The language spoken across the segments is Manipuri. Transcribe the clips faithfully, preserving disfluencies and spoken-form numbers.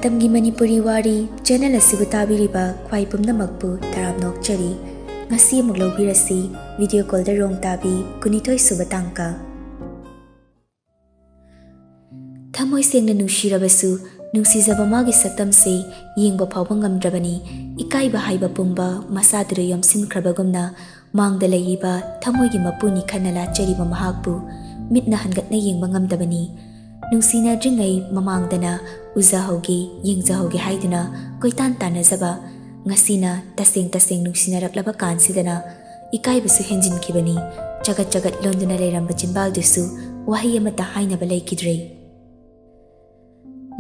ꯃꯇꯝꯒꯤ ꯃꯅꯤꯄꯨꯔꯤ ꯋꯥꯔꯤ ꯆꯦꯅꯦꯜ ꯑꯁꯤꯕꯨ ꯇꯥꯕꯤꯔꯤꯕ ꯈ꯭ꯋꯥꯏ ꯄꯨꯝꯅꯃꯛꯄꯨ ꯇꯔꯥꯝꯅ ꯑꯣꯛꯆꯔꯤ꯫ ꯉꯁꯤ ꯑꯃꯨꯛ ꯂꯧꯕꯤꯔꯁꯤ ꯚꯤꯗꯤꯑꯣ ꯀꯣꯜꯗ ꯔꯣꯡ ꯇꯥꯕꯤ ꯀꯨꯟꯅꯤꯊꯣꯏ ꯁꯨꯕ ꯇꯥꯡꯀꯛ꯫ ꯊꯃꯣꯏ ꯁꯦꯡꯅ ꯅꯨꯡꯁꯤꯔꯕꯁꯨ, ꯅꯨꯡꯁꯤꯖꯕ ꯃꯥꯒꯤ ꯁꯛꯇꯝꯁꯦ ꯌꯦꯡꯕ ꯐꯥꯎꯕ ꯉꯝꯗ꯭ꯔꯕꯅꯤ꯫ ꯏꯀꯥꯏꯕ ꯍꯥꯏꯕ ꯄꯨꯝꯕ ꯃꯁꯥꯗꯨꯗ ꯌꯣꯝꯁꯤꯟꯈ꯭ꯔꯕꯒꯨꯝꯅ, ꯃꯥꯡꯗ ꯂꯩꯔꯤꯕ ꯊꯃꯣꯏꯒꯤ ꯃꯄꯨꯅꯤ ꯈꯟꯅ ꯂꯥꯠꯆꯔꯤꯕ ꯃꯍꯥꯛꯄꯨ ꯃꯤꯠꯅ ꯍꯟꯒꯠꯅ ꯌꯦꯡꯕ ꯉꯝꯗꯕꯅꯤ꯫ ꯅꯨꯡꯁꯤꯅꯗ꯭ꯔꯤꯉꯩ ꯃꯃꯥꯡꯗꯅ ꯎꯖꯍꯧꯒꯦ, ꯌꯦꯡꯖꯍꯧꯒꯦ ꯍꯥꯏꯗꯨꯅ ꯀꯣꯏꯇꯥꯟ ꯇꯥꯟꯅꯖꯕ, ꯉꯁꯤꯅ ꯇꯁꯦꯡ ꯇꯁꯦꯡ ꯅꯨꯡꯁꯤꯅꯔꯛꯂꯕ ꯀꯥꯟꯁꯤꯗꯅ ꯏꯀꯥꯏꯕꯁꯨ ꯍꯦꯟꯖꯤꯟꯈꯤꯕꯅꯤ꯫ ꯆꯒꯠ ꯆꯒꯠ ꯂꯣꯟꯗꯨꯅ ꯂꯩꯔꯝꯕ ꯆꯤꯟꯕꯥꯜꯗꯨꯁꯨ ꯋꯥꯍꯩ ꯑꯃꯠꯇ ꯍꯥꯏꯅꯕ ꯂꯩꯈꯤꯗ꯭ꯔꯦ꯫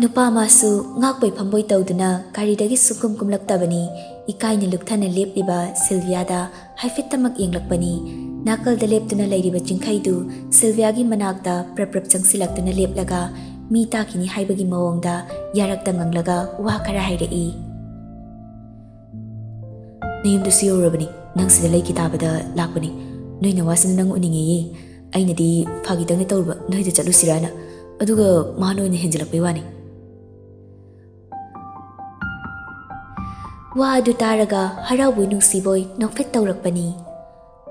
ꯅꯨꯄꯥ ꯃꯥꯁꯨ ꯉꯥꯛꯄꯣꯏ ꯐꯝꯕꯣꯏ ꯇꯧꯗꯨꯅ ꯒꯥꯔꯤꯗꯒꯤ ꯁꯨꯡꯀꯨꯝ ꯀꯨꯝꯂꯛꯇꯕꯅꯤ꯫ ꯏꯀꯥꯏꯅ ꯂꯨꯞꯊꯅ ꯂꯦꯞꯂꯤꯕ ꯁꯤꯜꯚꯤꯌꯥꯗ ꯍꯥꯏꯐꯦꯠꯇꯃꯛ ꯌꯦꯡꯂꯛꯄꯅꯤ꯫ ꯅꯥꯀꯜꯗ ꯂꯦꯞꯇꯨꯅ ꯂꯩꯔꯤꯕ ꯆꯤꯡꯈꯩꯗꯨ ꯁꯤꯜꯚꯤꯌꯥꯒꯤ ꯃꯅꯥꯛꯇ ꯄ꯭ꯔꯞ ꯄ꯭ꯔꯞ ꯆꯪꯁꯤꯜꯂꯛꯇꯨꯅ ꯂꯦꯞꯂꯒ ꯃꯤ ꯇꯥꯈꯤꯅꯤ ꯍꯥꯏꯕꯒꯤ ꯃꯑꯣꯡꯗ ꯌꯥꯔꯛꯇ ꯉꯪꯂꯒ ꯋꯥ ꯈꯔ ꯍꯥꯏꯔꯛꯏ꯫ "ꯅꯌꯨꯝꯗꯁꯨ ꯌꯧꯔꯕꯅꯤ, ꯅꯪ ꯁꯤꯗ ꯂꯩꯈꯤ ꯇꯥꯕꯗ ꯂꯥꯛꯄꯅꯤ꯫ ꯅꯣꯏ ꯅꯋꯥꯁꯤꯅ ꯅꯪ ꯎꯅꯤꯡꯉꯦꯌꯦ꯫ ꯑꯩꯅꯗꯤ ꯐꯥꯒꯤꯗꯪꯅ ꯇꯧꯔꯨꯕ, ꯅꯣꯏꯗ ꯆꯠꯂꯨꯁꯤꯔꯥꯅ꯫ ꯑꯗꯨꯒ ꯃꯥꯅ ꯑꯣꯏꯅ ꯍꯦꯟꯖꯤꯜꯂꯛꯄꯩ ꯋꯥꯅꯤ꯫" ꯋꯥ ꯑꯗꯨ ꯇꯥꯔꯒ ꯍꯔꯥꯎꯕꯣꯏ ꯅꯨꯡꯁꯤꯕꯣꯏ ꯅꯣꯛꯐꯦꯠ ꯇꯧꯔꯛꯄꯅꯤ꯫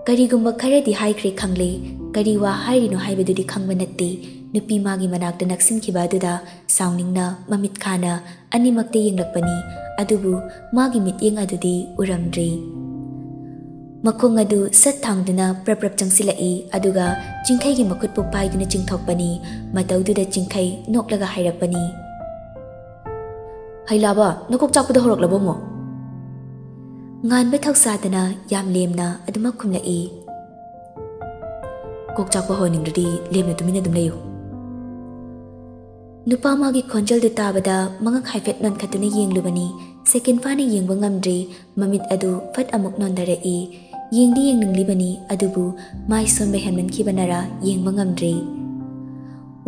ꯀꯔꯤꯒꯨꯝꯕ ꯈꯔꯗꯤ ꯍꯥꯏꯈ꯭ꯔꯦ ꯈꯪꯂꯦ, ꯀꯔꯤ ꯋꯥ ꯍꯥꯏꯔꯤꯅꯣ ꯍꯥꯏꯕꯗꯨꯗꯤ ꯈꯪꯕ ꯅꯠꯇꯦ꯫ ꯅꯨꯄꯤ ꯃꯥꯒꯤ ꯃꯅꯥꯛꯇ ꯅꯛꯁꯤꯟꯈꯤꯕ ꯑꯗꯨꯗ ꯁꯥꯎꯅꯤꯡꯅ ꯃꯃꯤꯠ ꯈꯥꯅ ꯑꯅꯤꯃꯛꯇ ꯌꯦꯡꯂꯛꯄꯅꯤ, ꯑꯗꯨꯕꯨ ꯃꯥꯒꯤ ꯃꯤꯠꯌꯦꯡ ꯑꯗꯨꯗꯤ ꯎꯔꯝꯗ꯭ꯔꯦ꯫ ꯃꯈꯣꯡ ꯑꯗꯨ ꯁꯠ ꯊꯥꯡꯗꯨꯅ ꯄ꯭ꯔꯞ ꯄ꯭ꯔꯞ ꯆꯪꯁꯤꯜꯂꯛꯏ, ꯑꯗꯨꯒ ꯆꯤꯡꯈꯩꯒꯤ ꯃꯈꯨꯠꯄꯨ ꯄꯥꯏꯗꯨꯅ ꯆꯤꯡꯊꯣꯛꯄꯅꯤ꯫ ꯃꯇꯧꯗꯨꯗ ꯆꯤꯡꯈꯩ ꯅꯣꯛꯂꯒ ꯍꯥꯏꯔꯛꯄꯅꯤ, "ꯍꯩꯂꯥꯕ, ꯅꯀꯣꯛ ꯆꯥꯛꯄꯗ ꯍꯧꯔꯛꯂꯕꯣ ꯑꯃꯨꯛ?" ꯉꯥꯟꯕ ꯊꯧꯁꯥꯗꯅ ꯌꯥꯝ ꯂꯦꯝꯅ ꯑꯗꯨꯃꯛ ꯈꯨꯝꯂꯛꯏ, "ꯀꯣꯛ ꯆꯥꯛꯄ ꯍꯧꯍꯟꯅꯤꯡꯗ꯭ꯔꯗꯤ ꯂꯦꯝꯅ ꯇꯨꯃꯤꯟꯅ ꯑꯗꯨꯝ ꯂꯩꯌꯨ꯫" ꯅꯨꯄꯥ ꯃꯥꯒꯤ ꯈꯣꯟꯖꯦꯜꯗꯨ ꯇꯥꯕꯗ ꯃꯉꯛ ꯍꯥꯏꯐꯦꯠ ꯅꯣꯟꯈꯠꯇꯨꯅ ꯌꯦꯡꯂꯨꯕꯅꯤ꯫ ꯁꯦꯀꯦꯟ ꯐꯥꯅ ꯌꯦꯡꯕ ꯉꯝꯗ꯭ꯔꯤ꯫ ꯃꯃꯤꯠ ꯑꯗꯨ ꯐꯠ ꯑꯃꯨꯛ ꯅꯣꯟꯊꯔꯛꯏ꯫ ꯌꯦꯡꯗꯤ ꯌꯦꯡꯅꯤꯡꯂꯤꯕꯅꯤ, ꯑꯗꯨꯕꯨ ꯃꯥꯏ ꯁꯣꯟꯕ ꯍꯦꯟꯃꯟꯈꯤꯕꯅꯔꯥ ꯌꯦꯡꯕ ꯉꯝꯗ꯭ꯔꯤ꯫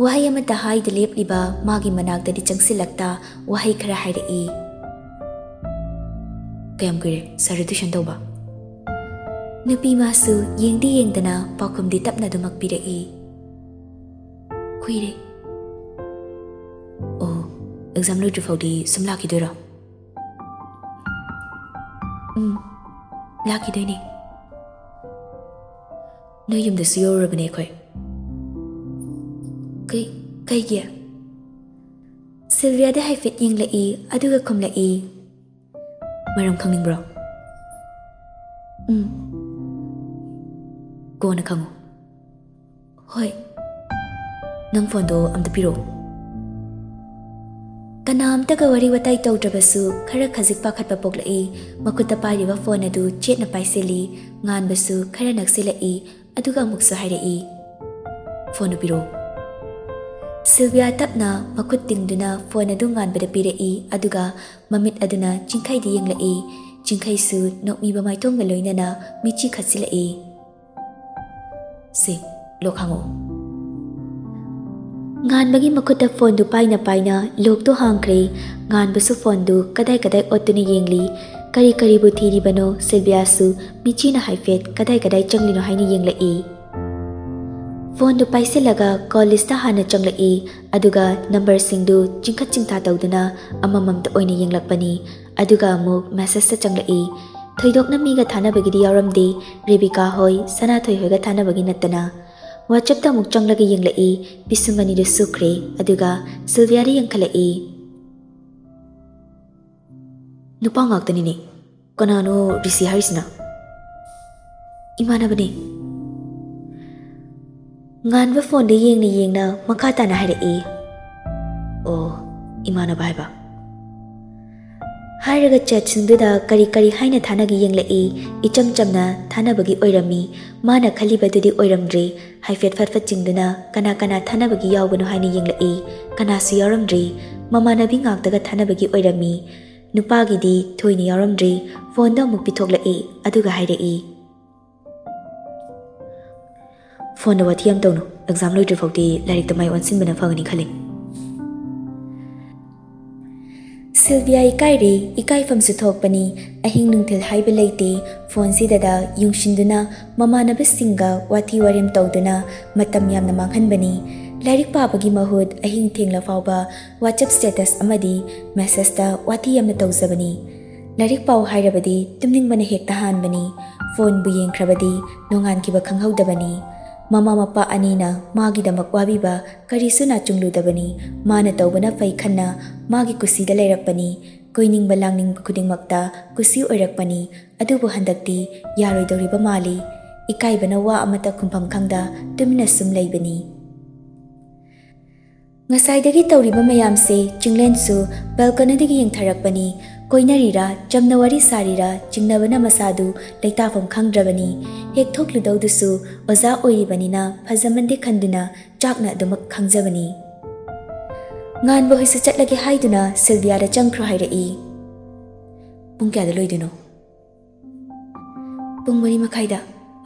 ꯋꯥꯍꯩ ꯑꯃꯠꯇ ꯍꯥꯏꯗ ꯂꯦꯞꯂꯤꯕ ꯃꯥꯒꯤ ꯃꯅꯥꯛꯇꯗꯤ ꯆꯪꯁꯤꯜꯂꯛꯇ ꯋꯥꯍꯩ ꯈꯔ ꯍꯥꯏꯔꯛꯏ꯫ "ꯀꯌꯥꯝ ꯀꯨꯏꯔꯦ ꯁꯥꯔ ꯇꯨꯏꯁꯟ ꯇꯧꯕ?" ꯅꯨꯄꯤ ꯃꯥꯁꯨ ꯌꯦꯡꯗꯤ ꯌꯦꯡꯗꯅ ꯄꯥꯎꯈꯨꯝꯗꯤ ꯇꯞꯅ ꯑꯗꯨꯃꯛ ꯄꯤꯔꯛꯏ꯫ "ꯀꯨꯏꯔꯦ꯫" "ꯑꯣ, ꯑꯦꯛꯖꯥꯝ ꯂꯣꯏꯗ꯭ꯔꯤ ꯐꯥꯎꯗꯤ ꯁꯨꯝ ꯂꯥꯛꯈꯤꯗꯣꯏꯔꯣ? ꯎꯝ, ꯂꯥꯛꯈꯤꯗꯣꯏꯅꯦ꯫ ꯅꯣꯏ ꯌꯨꯝꯗꯁꯨ ꯌꯧꯔꯨꯔꯕꯅꯦ ꯑꯩꯈꯣꯏ꯫ ꯀꯩ, ꯀꯩꯒꯤ? ꯁꯤꯜꯚꯤꯌꯥꯗ ꯍꯥꯏꯐꯦꯠ ꯌꯦꯡꯂꯛꯏ, ꯑꯗꯨꯒ ꯈꯨꯝꯂꯛꯏ꯫ ꯃꯔꯝ ꯈꯪꯅꯤꯡꯕ꯭ꯔꯣ? ꯎꯝ꯫ ꯀꯣꯟꯅ ꯈꯪꯉꯣ꯫ ꯍꯣꯏ꯫ ꯅꯪ ꯐꯣꯟꯗꯣ ꯑꯝꯇ ꯄꯤꯔꯛꯑꯣ꯫ ꯀꯅꯥꯝꯇꯒ ꯋꯥꯔꯤ ꯋꯥꯇꯥꯏ ꯇꯧꯗ꯭ꯔꯕꯁꯨ ꯈꯔ ꯈꯖꯤꯛ ꯄꯥꯈꯠꯄ ꯄꯣꯛꯂꯛꯏ꯫ ꯃꯈꯨꯠꯇ ꯄꯥꯏꯔꯤꯕ ꯐꯣꯟ ꯑꯗꯨ ꯆꯦꯠꯅ ꯄꯥꯏꯁꯤꯜꯂꯤ꯫ ꯉꯥꯟꯕꯁꯨ ꯈꯔ ꯅꯛꯁꯤꯜꯂꯛꯏ꯫ ꯑꯗꯨꯒ ꯑꯃꯨꯛꯁꯨ ꯍꯥꯏꯔꯛꯏ, "ꯐꯣꯟꯗꯨ ꯄꯤꯔꯛꯑꯣ꯫" ꯁꯤꯜꯚꯤꯌꯥ ꯇꯞꯅ ꯃꯈꯨꯠ ꯇꯤꯡꯗꯨꯅ ꯐꯣꯟ ꯑꯗꯨ ꯉꯥꯟꯕꯗ ꯄꯤꯔꯛꯏ, ꯑꯗꯨꯒ ꯃꯃꯤꯠ ꯑꯗꯨꯅ ꯆꯤꯡꯈꯩꯗ ꯌꯦꯡꯂꯛꯏ꯫ ꯆꯤꯡꯈꯩꯁꯨ ꯅꯣꯛꯃꯤꯕ ꯃꯥꯏꯊꯣꯡꯒ ꯂꯣꯏꯅꯅ ꯃꯤꯠꯆꯤ ꯈꯠꯆꯤꯜꯂꯛꯏ꯫ "ꯁꯦ, ꯂꯣꯛ ꯍꯥꯡꯉꯛꯑꯣ꯫" ꯉꯥꯟꯕꯒꯤ ꯃꯈꯨꯠꯇ ꯐꯣꯟꯗꯨ ꯄꯥꯏꯅ ꯄꯥꯏꯅ ꯂꯣꯛꯇꯨ ꯍꯥꯡꯈ꯭ꯔꯦ꯫ ꯉꯥꯟꯕꯁꯨ ꯐꯣꯟꯗꯨ ꯀꯗꯥꯏ ꯀꯗꯥꯏ ꯑꯣꯠꯇꯨꯅ ꯌꯦꯡꯂꯤ꯫ ꯀꯔꯤ ꯀꯔꯤꯕꯨ ꯊꯤꯔꯤꯕꯅꯣ ꯁꯤꯜꯚꯤꯌꯥꯁꯨ ꯃꯤꯠꯆꯤꯅ ꯍꯥꯏꯐꯦꯠ ꯀꯗꯥꯏ ꯀꯗꯥꯏ ꯆꯪꯂꯤꯅꯣ ꯍꯥꯏꯅ ꯌꯦꯡꯂꯛꯏ꯫ ꯐꯣꯟꯗꯨ ꯄꯥꯏꯁꯤꯜꯂꯒ ꯀꯣꯜ ꯂꯤꯁꯇ ꯍꯥꯟꯅ ꯆꯪꯂꯛꯏ, ꯑꯗꯨꯒ ꯅꯝꯕꯔꯁꯤꯡꯗꯨ ꯆꯤꯡꯈꯠ ꯆꯤꯡꯊꯥ ꯇꯧꯗꯨꯅ ꯑꯃꯃꯝꯇ ꯑꯣꯏꯅ ꯌꯦꯡꯂꯛꯄꯅꯤ꯫ ꯑꯗꯨꯒ ꯑꯃꯨꯛ ꯃꯦꯁꯦꯖꯇ ꯆꯪꯂꯛꯏ꯫ ꯊꯣꯏꯗꯣꯛꯅ ꯃꯤꯒ ꯊꯥꯅꯕꯒꯤꯗꯤ ꯌꯥꯎꯔꯝꯗꯦ, ꯔꯦꯕꯤꯀꯥ ꯍꯣꯏ, ꯁꯅꯥꯊꯣꯏ ꯍꯣꯏꯒ ꯊꯥꯅꯕꯒꯤ ꯅꯠꯇꯅ꯫ ꯋꯥꯆꯞꯇ ꯑꯃꯨꯛ ꯆꯪꯂꯒ ꯌꯦꯡꯂꯛꯏ, ꯄꯤꯁꯨꯝ ꯑꯅꯤꯗꯨ ꯁꯨꯈ꯭ꯔꯦ, ꯑꯗꯨꯒ ꯁꯤꯜꯚꯤꯌꯥꯗ ꯌꯦꯡꯈꯠꯂꯛꯏ꯫ "ꯅꯨꯄꯥ ꯉꯥꯛꯇꯅꯤꯅꯦ꯫ ꯀꯅꯥꯅꯣ ꯔꯤꯁꯤ ꯍꯥꯏꯔꯤꯁꯤꯅ?" "ꯏꯃꯥꯟꯅꯕꯅꯦ꯫" ꯉꯥꯟꯕ ꯐꯣꯟꯗ ꯌꯦꯡꯅ ꯌꯦꯡꯅ ꯃꯈꯥ ꯇꯥꯅ ꯍꯥꯏꯔꯛꯏ꯫ "ꯑꯣ, ꯏꯃꯥꯟꯅꯕ ꯍꯥꯏꯕ?" ꯍꯥꯏꯔꯒ ꯆꯦꯠꯁꯤꯡꯗꯨꯗ ꯀꯔꯤ ꯀꯔꯤ ꯍꯥꯏꯅ ꯊꯥꯅꯒꯦ ꯌꯦꯡꯂꯛꯏ꯫ ꯏꯆꯝ ꯆꯝꯅ ꯊꯥꯅꯕꯒꯤ ꯑꯣꯏꯔꯝꯃꯤ꯫ ꯃꯥꯅ ꯈꯜꯂꯤꯕꯗꯨꯗꯤ ꯑꯣꯏꯔꯝꯗ꯭ꯔꯦ꯫ ꯍꯥꯏꯐꯦꯠ ꯐꯠ ꯐꯠ ꯆꯤꯡꯗꯨꯅ ꯀꯅꯥ ꯀꯅꯥ ꯊꯥꯅꯕꯒꯤ ꯌꯥꯎꯕꯅꯣ ꯍꯥꯏꯅ ꯌꯦꯡꯂꯛꯏ꯫ ꯀꯅꯥꯁꯨ ꯌꯥꯎꯔꯝꯗ꯭ꯔꯦ꯫ ꯃꯃꯥꯟꯅꯕꯤ ꯉꯥꯛꯇꯒ ꯊꯥꯅꯕꯒꯤ ꯑꯣꯏꯔꯝꯃꯤ꯫ ꯅꯨꯄꯥꯒꯤꯗꯤ ꯊꯣꯏꯅ ꯌꯥꯎꯔꯝꯗ꯭ꯔꯦ꯫ ꯐꯣꯟꯗꯣ ꯑꯃꯨꯛ ꯄꯤꯊꯣꯛꯂꯛꯏ, ꯑꯗꯨꯒ ꯍꯥꯏꯔꯛꯏ, "ꯐꯣꯟꯗ ꯋꯥꯊꯤ ꯌꯥꯝ ꯇꯧꯅꯨ, ꯑꯦꯛꯖꯥꯝ ꯂꯣꯏꯗ꯭ꯔꯤ ꯐꯥꯎꯗꯤ ꯂꯥꯏꯔꯤꯛꯇ ꯃꯥꯏ ꯑꯣꯟꯁꯤꯟꯕꯅ ꯐꯒꯅꯤ ꯈꯜꯂꯤ꯫" ꯁꯤꯜꯚꯤꯌꯥ ꯏꯀꯥꯏꯔꯦ, ꯏꯀꯥꯏꯐꯝꯁꯨ ꯊꯣꯛꯄꯅꯤ꯫ ꯑꯍꯤꯡ ꯅꯨꯡꯊꯤꯜ ꯍꯥꯏꯕ ꯂꯩꯇꯦ꯫ ꯐꯣꯟꯁꯤꯗꯗ ꯌꯨꯡꯁꯤꯟꯗꯨꯅ ꯃꯃꯥꯟꯅꯕꯁꯤꯡꯒ ꯋꯥꯊꯤ ꯋꯥꯔꯦꯝ ꯇꯧꯗꯨꯅ ꯃꯇꯝ ꯌꯥꯝꯅ ꯃꯥꯡꯍꯟꯕꯅꯤ꯫ ꯂꯥꯏꯔꯤꯛ ꯄꯥꯕꯒꯤ ꯃꯍꯨꯠ ꯑꯍꯤꯡ ꯊꯦꯡꯂ ꯐꯥꯎꯕ WhatsApp status ꯑꯃꯗꯤ messageꯇ ꯋꯥꯇꯤ ꯌꯥꯝꯅ ꯇꯧꯖꯕꯅꯤ꯫ ꯂꯥꯏꯔꯤꯛ ꯄꯥꯎ ꯍꯥꯏꯔꯕꯗꯤ ꯇꯨꯝꯅꯤꯡꯕꯅ ꯍꯦꯛꯇ ꯍꯥꯟꯕꯅꯤ꯫ Phoneꯕꯨ ꯌꯦꯡꯈ꯭ꯔꯕꯗꯤ ꯅꯣꯡꯉꯥꯟꯈꯤꯕ ꯈꯪꯍꯧꯗꯕꯅꯤ꯫ ꯃꯃꯥ ꯃꯄꯥ ꯑꯅꯤꯅ ꯃꯥꯒꯤꯗꯃꯛ ꯋꯥꯕꯤꯕ ꯀꯔꯤꯁꯨ ꯅꯥꯆꯨꯡꯂꯨꯗꯕꯅꯤ꯫ ꯃꯥꯅ ꯇꯧꯕꯅ ꯐꯩ ꯈꯟꯅ ꯃꯥꯒꯤ ꯀꯨꯁꯤꯗ ꯂꯩꯔꯛꯄꯅꯤ꯫ ꯀꯣꯏꯅꯤꯡꯕ ꯂꯥꯡꯅꯤꯡꯕ ꯈꯨꯗꯤꯡꯃꯛꯇ ꯀꯨꯁꯤ ꯑꯣꯏꯔꯛꯄꯅꯤ꯫ ꯑꯗꯨꯕꯨ ꯍꯟꯗꯛꯇꯤ ꯌꯥꯔꯣꯏꯗꯧꯔꯤꯕ ꯃꯥꯜꯂꯤ꯫ ꯏꯀꯥꯏꯕꯅ ꯋꯥ ꯑꯃꯠꯇ ꯈꯨꯝꯐꯝ ꯈꯪꯗ ꯇꯨꯃꯤꯟꯅ ꯁꯨꯝ ꯂꯩꯕꯅꯤ꯫ ꯉꯁꯥꯏꯗꯒꯤ ꯇꯧꯔꯤꯕ ꯃꯌꯥꯝꯁꯦ ꯆꯤꯡꯂꯦꯟꯁꯨ balconyꯗꯒꯤ ꯌꯦꯡꯊꯔꯛꯄꯅꯤ꯫ ꯀꯣꯏꯅꯔꯤꯔꯥ, ꯆꯝꯅ ꯋꯥꯔꯤ ꯁꯥꯔꯤꯔꯥ, ꯆꯤꯡꯅꯕꯅ ꯃꯁꯥꯗꯨ ꯂꯩꯇꯥꯐꯝ ꯈꯪꯗ꯭ꯔꯕꯅꯤ꯫ ꯍꯦꯛ ꯊꯣꯛꯂꯨꯗꯧꯗꯨꯁꯨ ꯑꯣꯖꯥ ꯑꯣꯏꯔꯤꯕꯅꯤꯅ ꯐꯖꯃꯟꯗꯦ ꯈꯟꯗꯨꯅ ꯆꯥꯛꯅ ꯑꯗꯨꯃꯛ ꯈꯪꯖꯕꯅꯤ꯫ ꯉꯥꯟꯕ ꯍꯣꯏꯁꯨ ꯆꯠꯂꯒꯦ ꯍꯥꯏꯗꯨꯅ ꯁꯤꯜꯚꯤꯌꯥꯗ ꯆꯪꯈ꯭ꯔꯣ ꯍꯥꯏꯔꯛꯏ꯫ "ꯄꯨꯡ ꯀꯌꯥꯗ ꯂꯣꯏꯗꯣꯏꯅꯣ?" "ꯄꯨꯡ ꯃꯔꯤ ꯃꯈꯥꯏꯗ꯫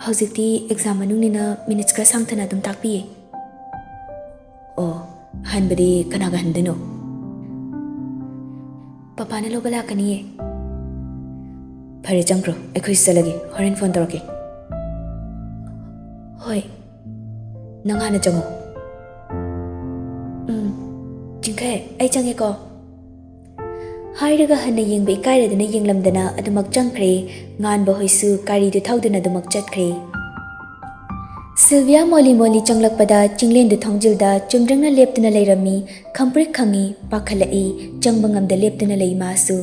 ꯍꯧꯖꯤꯛꯇꯤ exam ꯃꯅꯨꯡꯅꯤꯅ minutes ꯈꯔ ꯁꯥꯡꯊꯅ ꯑꯗꯨꯝ ꯇꯥꯛꯄꯤꯌꯦ꯫" "ꯑꯣ, ꯍꯟꯕꯗꯤ ꯀꯅꯥꯒ ꯍꯟꯗꯣꯏꯅꯣ?" "ꯄꯄꯥꯅ ꯂꯧꯕ ꯂꯥꯛꯀꯅꯤꯌꯦ꯫" "ꯐꯔꯦ, ꯆꯪꯈ꯭ꯔꯣ, ꯑꯩꯈꯣꯏꯁꯨ ꯆꯠꯂꯒꯦ, ꯍꯣꯔꯦꯟ phone ꯇꯧꯔꯛꯀꯦ꯫" "ꯍꯣꯏ꯫" "ꯅꯪ ꯍꯥꯟꯅ ꯆꯪꯉꯣ꯫" "ꯎꯝ, ꯆꯤꯡꯈꯩ, ꯑꯩ ꯆꯪꯉꯦꯀꯣ꯫" ꯍꯥꯏꯔꯒ ꯍꯟꯅ ꯌꯦꯡꯕ ꯏꯀꯥꯏꯔꯗꯨꯅ ꯌꯦꯡꯂꯝꯗꯅ ꯑꯗꯨꯃꯛ ꯆꯪꯈ꯭ꯔꯦ꯫ ꯉꯥꯟꯕ ꯍꯣꯏꯁꯨ ꯒꯥꯔꯤꯗꯨ ꯊꯧꯗꯨꯅ ꯑꯗꯨꯃꯛ ꯆꯠꯈ꯭ꯔꯦ꯫ ꯁꯤꯜꯚꯤꯌꯥ ꯃꯣꯂꯤ ꯃꯣꯂꯤ ꯆꯪꯂꯛꯄꯗ ꯆꯤꯡꯂꯦꯟꯗꯨ ꯊꯣꯡꯖꯤꯜꯗ ꯆꯨꯝꯗ꯭ꯔꯤꯡꯅ ꯂꯦꯞꯇꯨꯅ ꯂꯩꯔꯝꯃꯤ꯫ ꯈꯪꯄ꯭ꯔꯤꯛ ꯈꯪꯉꯤ, ꯄꯥꯈꯠꯂꯛꯏ, ꯆꯪꯕ ꯉꯝꯗ ꯂꯦꯞꯇꯨꯅ ꯂꯩ ꯃꯥꯁꯨ꯫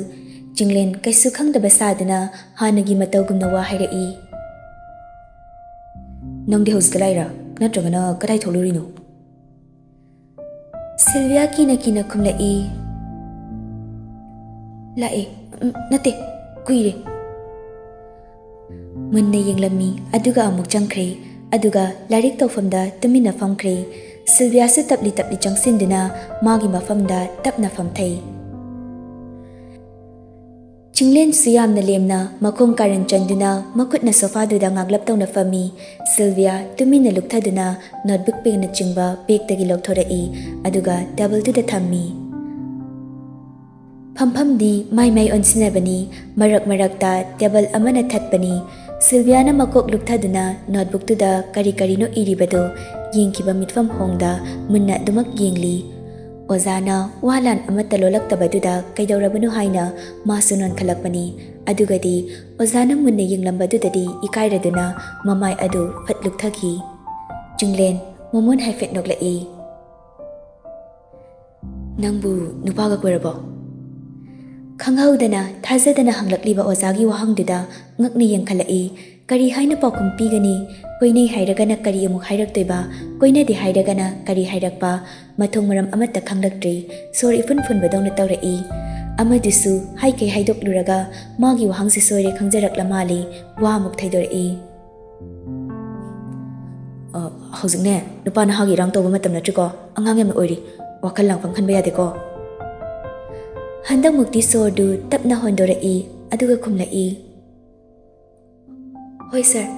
ꯆꯤꯡꯂꯦꯟ ꯀꯩꯁꯨ ꯈꯪꯗꯕ ꯁꯥꯗꯨꯅ ꯍꯥꯟꯅꯒꯤ ꯃꯇꯧꯒꯨꯝꯅ ꯋꯥ ꯍꯥꯏꯔꯛꯏ꯫ "ꯅꯪꯗꯤ ꯍꯧꯖꯤꯛꯇ ꯂꯥꯛꯏꯔꯥ? ꯅꯠꯇ꯭ꯔꯒꯅ ꯀꯗꯥꯏ ꯊꯣꯛꯂꯨꯔꯤꯅꯣ?" ꯁꯤꯜꯚꯤꯌꯥ ꯀꯤꯅ ꯀꯤꯅ ꯈꯨꯝꯂꯛꯏ꯫ "ꯂꯥꯛꯑꯦ꯫ ꯎꯝ, ꯅꯠꯇꯦ, ꯀꯨꯏꯔꯦ꯫" ꯃꯨꯟꯅ ꯌꯦꯡꯂꯝꯃꯤ, ꯑꯗꯨꯒ ꯑꯃꯨꯛ ꯆꯪꯈ꯭ꯔꯦ꯫ ꯑꯗꯨꯒ ꯂꯥꯏꯔꯤꯛ ꯇꯧꯐꯝꯗ ꯇꯨꯃꯤꯟꯅ ꯐꯝꯈ꯭ꯔꯦ꯫ ꯁꯤꯜꯚꯤꯌꯥꯁꯨ ꯇꯞꯂꯤ ꯇꯞꯂꯤ ꯆꯪꯁꯤꯟꯗꯨꯅ ꯃꯥꯒꯤ ꯃꯐꯝꯗ ꯇꯞꯅ ꯐꯝꯊꯩ꯫ ꯆꯤꯡꯂꯦꯟꯁꯨ ꯌꯥꯝꯅ ꯂꯦꯝꯅ ꯃꯈꯣꯡ ꯀꯥꯔꯟ ꯆꯟꯗꯨꯅ ꯃꯈꯨꯠꯅ ꯁꯣꯐꯥꯗꯨꯗ ꯉꯥꯛꯂꯞ ꯇꯧꯅ ꯐꯝꯃꯤ꯫ ꯁꯤꯜꯚꯤꯌꯥ ꯇꯨꯃꯤꯟꯅ ꯂꯨꯞꯊꯗꯨꯅ notebook penꯅꯆꯤꯡꯕ bagꯇꯒꯤ ꯂꯧꯊꯣꯔꯛꯏ, ꯑꯗꯨꯒ tableꯗꯨꯗ ꯊꯝꯃꯤ꯫ ꯐꯝꯐꯝꯗꯤ ꯃꯥꯏ ꯃꯥꯏ ꯑꯣꯟꯁꯤꯟꯅꯕꯅꯤ꯫ ꯃꯔꯛ ꯃꯔꯛꯇ table ꯑꯃꯅ ꯊꯠꯄꯅꯤ꯫ ꯁꯤꯜꯚꯤꯌꯥꯅ ꯃꯀꯣꯛ ꯂꯨꯞꯊꯗꯨꯅ notebookꯇꯨꯗ ꯀꯔꯤ ꯀꯔꯤꯅꯣ ꯏꯔꯤꯕꯗꯨ ꯌꯦꯡꯈꯤꯕ ꯃꯤꯠꯐꯝ ꯍꯣꯡꯗ ꯃꯨꯟꯅ ꯑꯗꯨꯃꯛ ꯌꯦꯡꯂꯤ꯫ ꯑꯣꯖꯥꯅ ꯋꯥ ꯂꯥꯟ ꯑꯃꯠꯇ ꯂꯣꯜꯂꯛꯇꯕꯗꯨꯗ ꯀꯩꯗꯧꯔꯕꯅꯣ ꯍꯥꯏꯅ ꯃꯥꯁꯨ ꯅꯣꯟꯈꯠꯂꯛꯄꯅꯤ꯫ ꯑꯗꯨꯒꯗꯤ ꯑꯣꯖꯥꯅ ꯃꯨꯟꯅ ꯌꯦꯡꯂꯝꯕꯗꯨꯗꯗꯤ ꯏꯀꯥꯏꯔꯗꯨꯅ ꯃꯃꯥꯏ ꯑꯗꯨ ꯐꯠ ꯂꯨꯛꯊꯈꯤ꯫ ꯆꯤꯡꯂꯦꯟ, ꯃꯣꯃꯣꯟ ꯍꯥꯏꯐꯦꯠ ꯅꯣꯛꯂꯛꯏ꯫ "ꯅꯪꯕꯨ ꯅꯨꯄꯥꯒ ꯀꯣꯏꯔꯕꯣ?" ꯈꯪꯍꯧꯗꯅ ꯊꯥꯖꯗꯅ ꯍꯪꯂꯛꯂꯤꯕ ꯑꯣꯖꯥꯒꯤ ꯋꯥꯍꯪꯗꯨꯗ ꯉꯛꯅ ꯌꯦꯡꯈꯠꯂꯛꯏ꯫ ꯀꯔꯤ ꯍꯥꯏꯅ ꯄꯥꯎꯈꯨꯝ ꯄꯤꯒꯅꯤ? ꯀꯣꯏꯅꯩ ꯍꯥꯏꯔꯒꯅ ꯀꯔꯤ ꯑꯃꯨꯛ ꯍꯥꯏꯔꯛꯇꯣꯏꯕ? ꯀꯣꯏꯅꯗꯦ ꯍꯥꯏꯔꯒꯅ ꯀꯔꯤ ꯍꯥꯏꯔꯛꯄ? ꯃꯊꯣꯡ ꯃꯔꯝ ꯑꯃꯠꯇ ꯈꯪꯂꯛꯇ꯭ꯔꯤ꯫ ꯁꯣꯔ ꯏꯐꯨꯟ ꯐꯨꯟꯕꯗꯧꯅ ꯇꯧꯔꯛꯏ꯫ ꯑꯃꯗꯨꯁꯨ ꯍꯥꯏꯀꯩ ꯍꯥꯏꯗꯣꯛꯂꯨꯔꯒ ꯃꯥꯒꯤ ꯋꯥꯍꯪꯁꯦ ꯁꯣꯏꯔꯦ ꯈꯪꯖꯔꯛꯂ ꯃꯥꯜꯂꯤ꯫ ꯋꯥ ꯑꯃꯨꯛ ꯊꯩꯗꯣꯔꯛꯏ꯫ "ꯑ, ꯍꯧꯖꯤꯛꯅꯦ ꯅꯨꯄꯥ ꯅꯍꯥꯒꯤ ꯏꯔꯥꯡ ꯇꯧꯕ ꯃꯇꯝ ꯅꯠꯇ꯭ꯔꯤꯀꯣ꯫ ꯑꯉꯥꯡ ꯌꯥꯝꯅ ꯑꯣꯏꯔꯤ꯫ ꯋꯥꯈꯜ ꯂꯥꯡꯐꯝ ꯈꯟꯕ ꯌꯥꯗꯦꯀꯣ"꯫ ꯍꯟꯗꯛꯃꯨꯛꯇꯤ ꯁꯣꯔꯗꯨ ꯇꯞꯅ ꯍꯣꯟꯗꯣꯔꯛꯏ, ꯑꯗꯨꯒ ꯈꯨꯝꯂꯛꯏ, "ꯍꯣꯏ ꯁꯥꯔ"꯫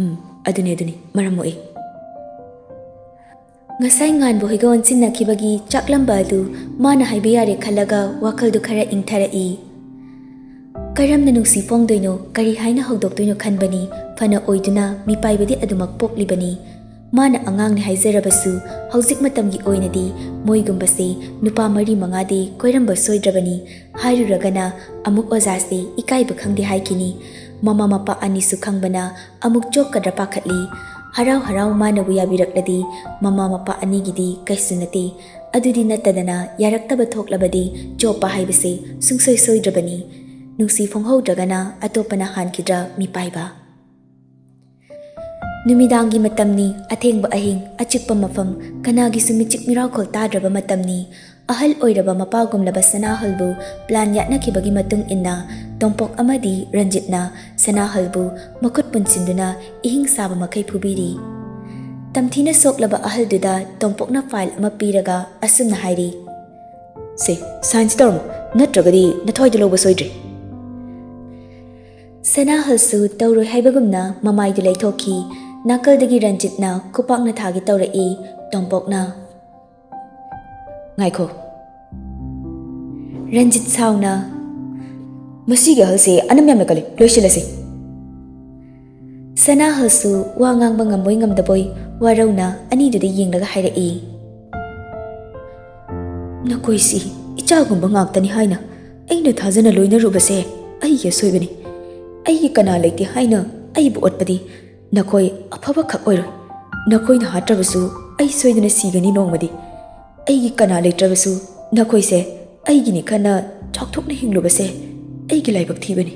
"ꯎꯝ, ꯑꯗꯨꯅꯤ, ꯑꯗꯨꯅꯤ, ꯃꯔꯝ ꯃꯣꯛꯏ"꯫ ꯉꯁꯥꯏ ꯉꯥꯟꯕ ꯍꯣꯏꯒ ꯑꯣꯟꯁꯤꯟꯅꯈꯤꯕꯒꯤ ꯆꯥꯛꯂꯝꯕ ꯑꯗꯨ ꯃꯥꯅ ꯍꯥꯏꯕ ꯌꯥꯔꯦ ꯈꯜꯂꯒ ꯋꯥꯈꯜꯗꯨ ꯈꯔ ꯏꯪꯊꯔꯛꯏ꯫ ꯀꯔꯝꯅ ꯅꯨꯡꯁꯤ ꯐꯣꯡꯗꯣꯏꯅꯣ, ꯀꯔꯤ ꯍꯥꯏꯅ ꯍꯧꯗꯣꯛꯇꯣꯏꯅꯣ ꯈꯟꯕꯅꯤ꯫ ꯐꯅ ꯑꯣꯏꯗꯨꯅ ꯃꯤꯄꯥꯏꯕꯗꯤ ꯑꯗꯨꯃꯛ ꯄꯣꯛꯂꯤꯕꯅꯤ꯫ ꯃꯥꯅ ꯑꯉꯥꯡꯅꯤ ꯍꯥꯏꯖꯔꯕꯁꯨ, ꯍꯧꯖꯤꯛ ꯃꯇꯝꯒꯤ ꯑꯣꯏꯅꯗꯤ ꯃꯣꯏꯒꯨꯝꯕꯁꯤ ꯅꯨꯄꯥ ꯃꯔꯤ ꯃꯉꯥꯗꯤ ꯀꯣꯏꯔꯝꯕ ꯁꯣꯏꯗ꯭ꯔꯕꯅꯤ꯫ ꯍꯥꯏꯔꯨꯔꯒꯅ ꯑꯃꯨꯛ ꯑꯣꯖꯥꯁꯤ ꯏꯀꯥꯏꯕ ꯈꯪꯗꯦ ꯍꯥꯏꯈꯤꯅꯤ꯫ ꯃꯃꯥ ꯃꯄꯥ ꯑꯅꯤꯁꯨ ꯈꯪꯕꯅ ꯑꯃꯨꯛ ꯆꯣꯛꯀꯗ꯭ꯔꯥ ꯄꯥꯈꯠꯂꯤ꯫ ꯍꯔꯥꯎ ꯍꯔꯥꯎ ꯃꯥꯅꯕꯨ ꯌꯥꯕꯤꯔꯛꯂꯗꯤ ꯃꯃꯥ ꯃꯄꯥ ꯑꯅꯤꯒꯤꯗꯤ ꯀꯩꯁꯨ ꯅꯠꯇꯦ꯫ ꯑꯗꯨꯗꯤ ꯅꯠꯇꯗꯅ ꯌꯥꯔꯛꯇꯕ ꯊꯣꯛꯂꯕꯗꯤ ꯆꯣꯞꯄ ꯍꯥꯏꯕꯁꯦ ꯁꯨꯡꯁꯣꯏ ꯁꯣꯏꯗ꯭ꯔꯕꯅꯤ꯫ ꯅꯨꯡꯁꯤ ꯐꯣꯡꯍꯧꯗ꯭ꯔꯒꯅ ꯑꯇꯣꯞꯄꯅ ꯍꯥꯟꯈꯤꯗ꯭ꯔꯥ ꯃꯤꯄꯥꯏꯕ꯫ ꯅꯨꯃꯤꯗꯥꯡꯒꯤ ꯃꯇꯝꯅꯤ, ꯑꯊꯦꯡꯕ ꯑꯍꯤꯡ, ꯑꯆꯤꯛꯄ ꯃꯐꯝ, ꯀꯅꯥꯒꯤꯁꯨ ꯃꯤꯆꯤꯛ ꯃꯤꯔꯥꯎꯈꯣꯜ ꯇꯥꯗ꯭ꯔꯕ ꯃꯇꯝꯅꯤ꯫ ꯑꯍꯜ ꯑꯣꯏꯔꯕ ꯃꯄꯥꯒꯨꯝꯂꯕ ꯁꯅꯥꯍꯜꯕꯨ ꯄ꯭ꯂꯥꯟ ꯌꯥꯠꯅꯈꯤꯕꯒꯤ ꯃꯇꯨꯡ ꯏꯟꯅ ꯇꯣꯝꯄꯣꯛ ꯑꯃꯗꯤ ꯔꯟꯖꯤꯠꯅ ꯁꯅꯥꯍꯜꯕꯨ ꯃꯈꯨꯠ ꯄꯨꯟꯁꯤꯟꯗꯨꯅ ꯏꯍꯤꯡ ꯁꯥꯕ ꯃꯈꯩ ꯐꯨꯕꯤꯔꯤ꯫ ꯇꯝꯊꯤꯅ ꯁꯣꯛꯂꯕ ꯑꯍꯜꯗꯨꯗ ꯇꯣꯝꯄꯣꯛꯅ ꯐꯥꯏꯜ ꯑꯃ ꯄꯤꯔꯒ ꯑꯁꯨꯝꯅ ꯍꯥꯏꯔꯤ, "ꯁꯦ, ꯁꯥꯏꯟꯁꯤ ꯇꯧꯔꯝꯃꯣ, ꯅꯠꯇ꯭ꯔꯒꯗꯤ ꯅꯊ꯭ꯋꯥꯏꯗ ꯂꯧꯕ ꯁꯣꯏꯗ꯭ꯔꯦ"꯫ ꯁꯅꯥꯍꯜꯁꯨ ꯇꯧꯔꯣꯏ ꯍꯥꯏꯕꯒꯨꯝꯅ ꯃꯃꯥꯏꯗꯨ ꯂꯩꯊꯣꯛꯈꯤ꯫ ꯅꯥꯀꯜꯗꯒꯤ ꯔꯟꯖꯤꯠꯅ ꯈꯨꯄꯥꯛꯅ ꯊꯥꯒꯦ ꯇꯧꯔꯛꯏ꯫ ꯇꯣꯝꯄꯣꯛꯅ, "ꯉꯥꯏꯈꯣ꯫ ꯔꯟꯖꯤꯠ ꯁꯥꯎꯅ, "ꯃꯁꯤꯒꯤ ꯑꯍꯜꯁꯦ ꯑꯅꯝ ꯌꯥꯝꯅ ꯀꯜꯂꯤ, ꯂꯣꯏꯁꯤꯜꯂꯁꯤ"꯫ ꯁꯅꯥꯍꯜꯁꯨ ꯋꯥ ꯉꯥꯡꯕ ꯉꯝꯕꯣꯏ ꯉꯝꯗꯕꯣꯏ ꯋꯥꯔꯧꯅ ꯑꯅꯤꯗꯨꯗ ꯌꯦꯡꯂꯒ ꯍꯥꯏꯔꯛꯏ, "ꯅꯈꯣꯏꯁꯤ ꯏꯆꯥꯒꯨꯝꯕ ꯉꯥꯛꯇꯅꯤ ꯍꯥꯏꯅ ꯑꯩꯅ ꯊꯥꯖꯅ ꯂꯣꯏꯅꯔꯨꯕꯁꯦ ꯑꯩꯒꯤ ꯑꯁꯣꯏꯕꯅꯤ꯫ ꯑꯩꯒꯤ ꯀꯅꯥ ꯂꯩꯇꯦ ꯍꯥꯏꯅ ꯑꯩꯕꯨ ꯑꯣꯠꯄꯗꯤ ꯅꯈꯣꯏ ꯑꯐꯕꯈꯛ ꯑꯣꯏꯔꯣꯏ꯫ ꯅꯈꯣꯏꯅ ꯍꯥꯠꯇ꯭ꯔꯕꯁꯨ ꯑꯩ ꯁꯣꯏꯗꯅ ꯁꯤꯒꯅꯤ ꯅꯣꯡꯃꯗꯤ꯫ ꯑꯩꯒꯤ ꯀꯅꯥ ꯂꯩꯇ꯭ꯔꯕꯁꯨ ꯅꯈꯣꯏꯁꯦ ꯑꯩꯒꯤꯅꯤ ꯈꯟꯅ ꯆꯥꯎꯊꯣꯛꯅ ꯍꯤꯡꯂꯨꯕꯁꯦ ꯑꯩꯒꯤ ꯂꯥꯏꯕꯛ ꯊꯤꯕꯅꯤ꯫"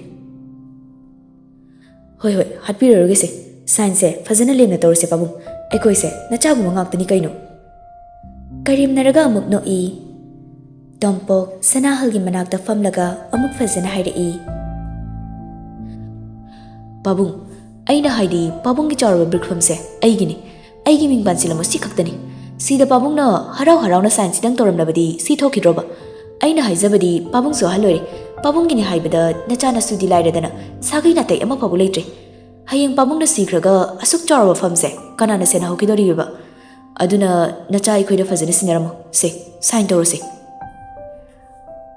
"ꯍꯣꯏ, ꯍꯣꯏ, ꯍꯥꯠꯄꯤꯔꯔꯣꯏꯒꯦꯁꯦ꯫ ꯁꯥꯏꯟꯁꯦ ꯐꯖꯅ ꯂꯦꯝꯅ ꯇꯧꯔꯁꯦ ꯄꯥꯕꯨꯡ꯫ ꯑꯩꯈꯣꯏꯁꯦ ꯅꯆꯥꯒꯨꯝꯕ ꯉꯥꯛꯇꯅꯤ ꯀꯩꯅꯣ꯫" ꯀꯔꯦꯝꯅꯔꯒ ꯑꯃꯨꯛ ꯅꯣꯛꯏ꯫ ꯇꯣꯝꯄꯣꯛ ꯁꯅꯥꯍꯜꯒꯤ ꯃꯅꯥꯛꯇ ꯐꯝꯂꯒ ꯑꯃꯨꯛ ꯐꯖꯅ ꯍꯥꯏꯔꯛꯏ, "ꯄꯥꯕꯨꯡ, ꯑꯩꯅ ꯍꯥꯏꯗꯤ ꯄꯥꯕꯨꯡꯒꯤ ꯆꯥꯎꯔꯕ ꯕꯤꯀ꯭ꯔꯝꯁꯦ ꯑꯩꯒꯤꯅꯤ꯫ ꯑꯩꯒꯤ ꯃꯤꯡ ꯄꯥꯟꯁꯤꯜꯂꯝꯃꯣ, ꯁꯤ ꯈꯛꯇꯅꯤ꯫ ꯁꯤꯗ ꯄꯥꯕꯨꯡꯅ ꯍꯔꯥꯎ ꯍꯔꯥꯎꯅ ꯁꯥꯏꯟꯁꯤꯗꯪ ꯇꯧꯔꯝꯂꯕꯗꯤ ꯁꯤ ꯊꯣꯛꯈꯤꯗ꯭ꯔꯣꯕ? ꯑꯩꯅ ꯍꯥꯏꯖꯕꯗꯤ ꯄꯥꯕꯨꯡꯁꯨ ꯑꯍꯜ ꯑꯣꯏꯔꯦ꯫ ꯄꯥꯕꯨꯡꯒꯤꯅꯤ ꯍꯥꯏꯕꯗ ꯅꯆꯥ ꯅꯁꯨꯗꯤ ꯂꯥꯏꯔꯗꯅ ꯁꯥꯒꯩ ꯅꯥꯇꯩ ꯑꯃꯐꯥꯎꯕ ꯂꯩꯇ꯭ꯔꯦ꯫ ꯍꯌꯦꯡ ꯄꯥꯕꯨꯡꯅ ꯁꯤꯈ꯭ꯔꯒ ꯑꯁꯨꯛ ꯆꯥꯎꯔꯕ ꯐꯝꯁꯦ ꯀꯅꯥꯅ ꯁꯦꯟꯅꯍꯧꯈꯤꯗꯣꯔꯤꯕ? ꯑꯗꯨꯅ ꯅꯆꯥ ꯑꯩꯈꯣꯏꯗ ꯐꯖꯅ ꯁꯤꯟꯅꯔꯝꯃꯣ꯫ ꯁꯦ, ꯁꯥꯏꯟ ꯇꯧꯔꯁꯦ꯫"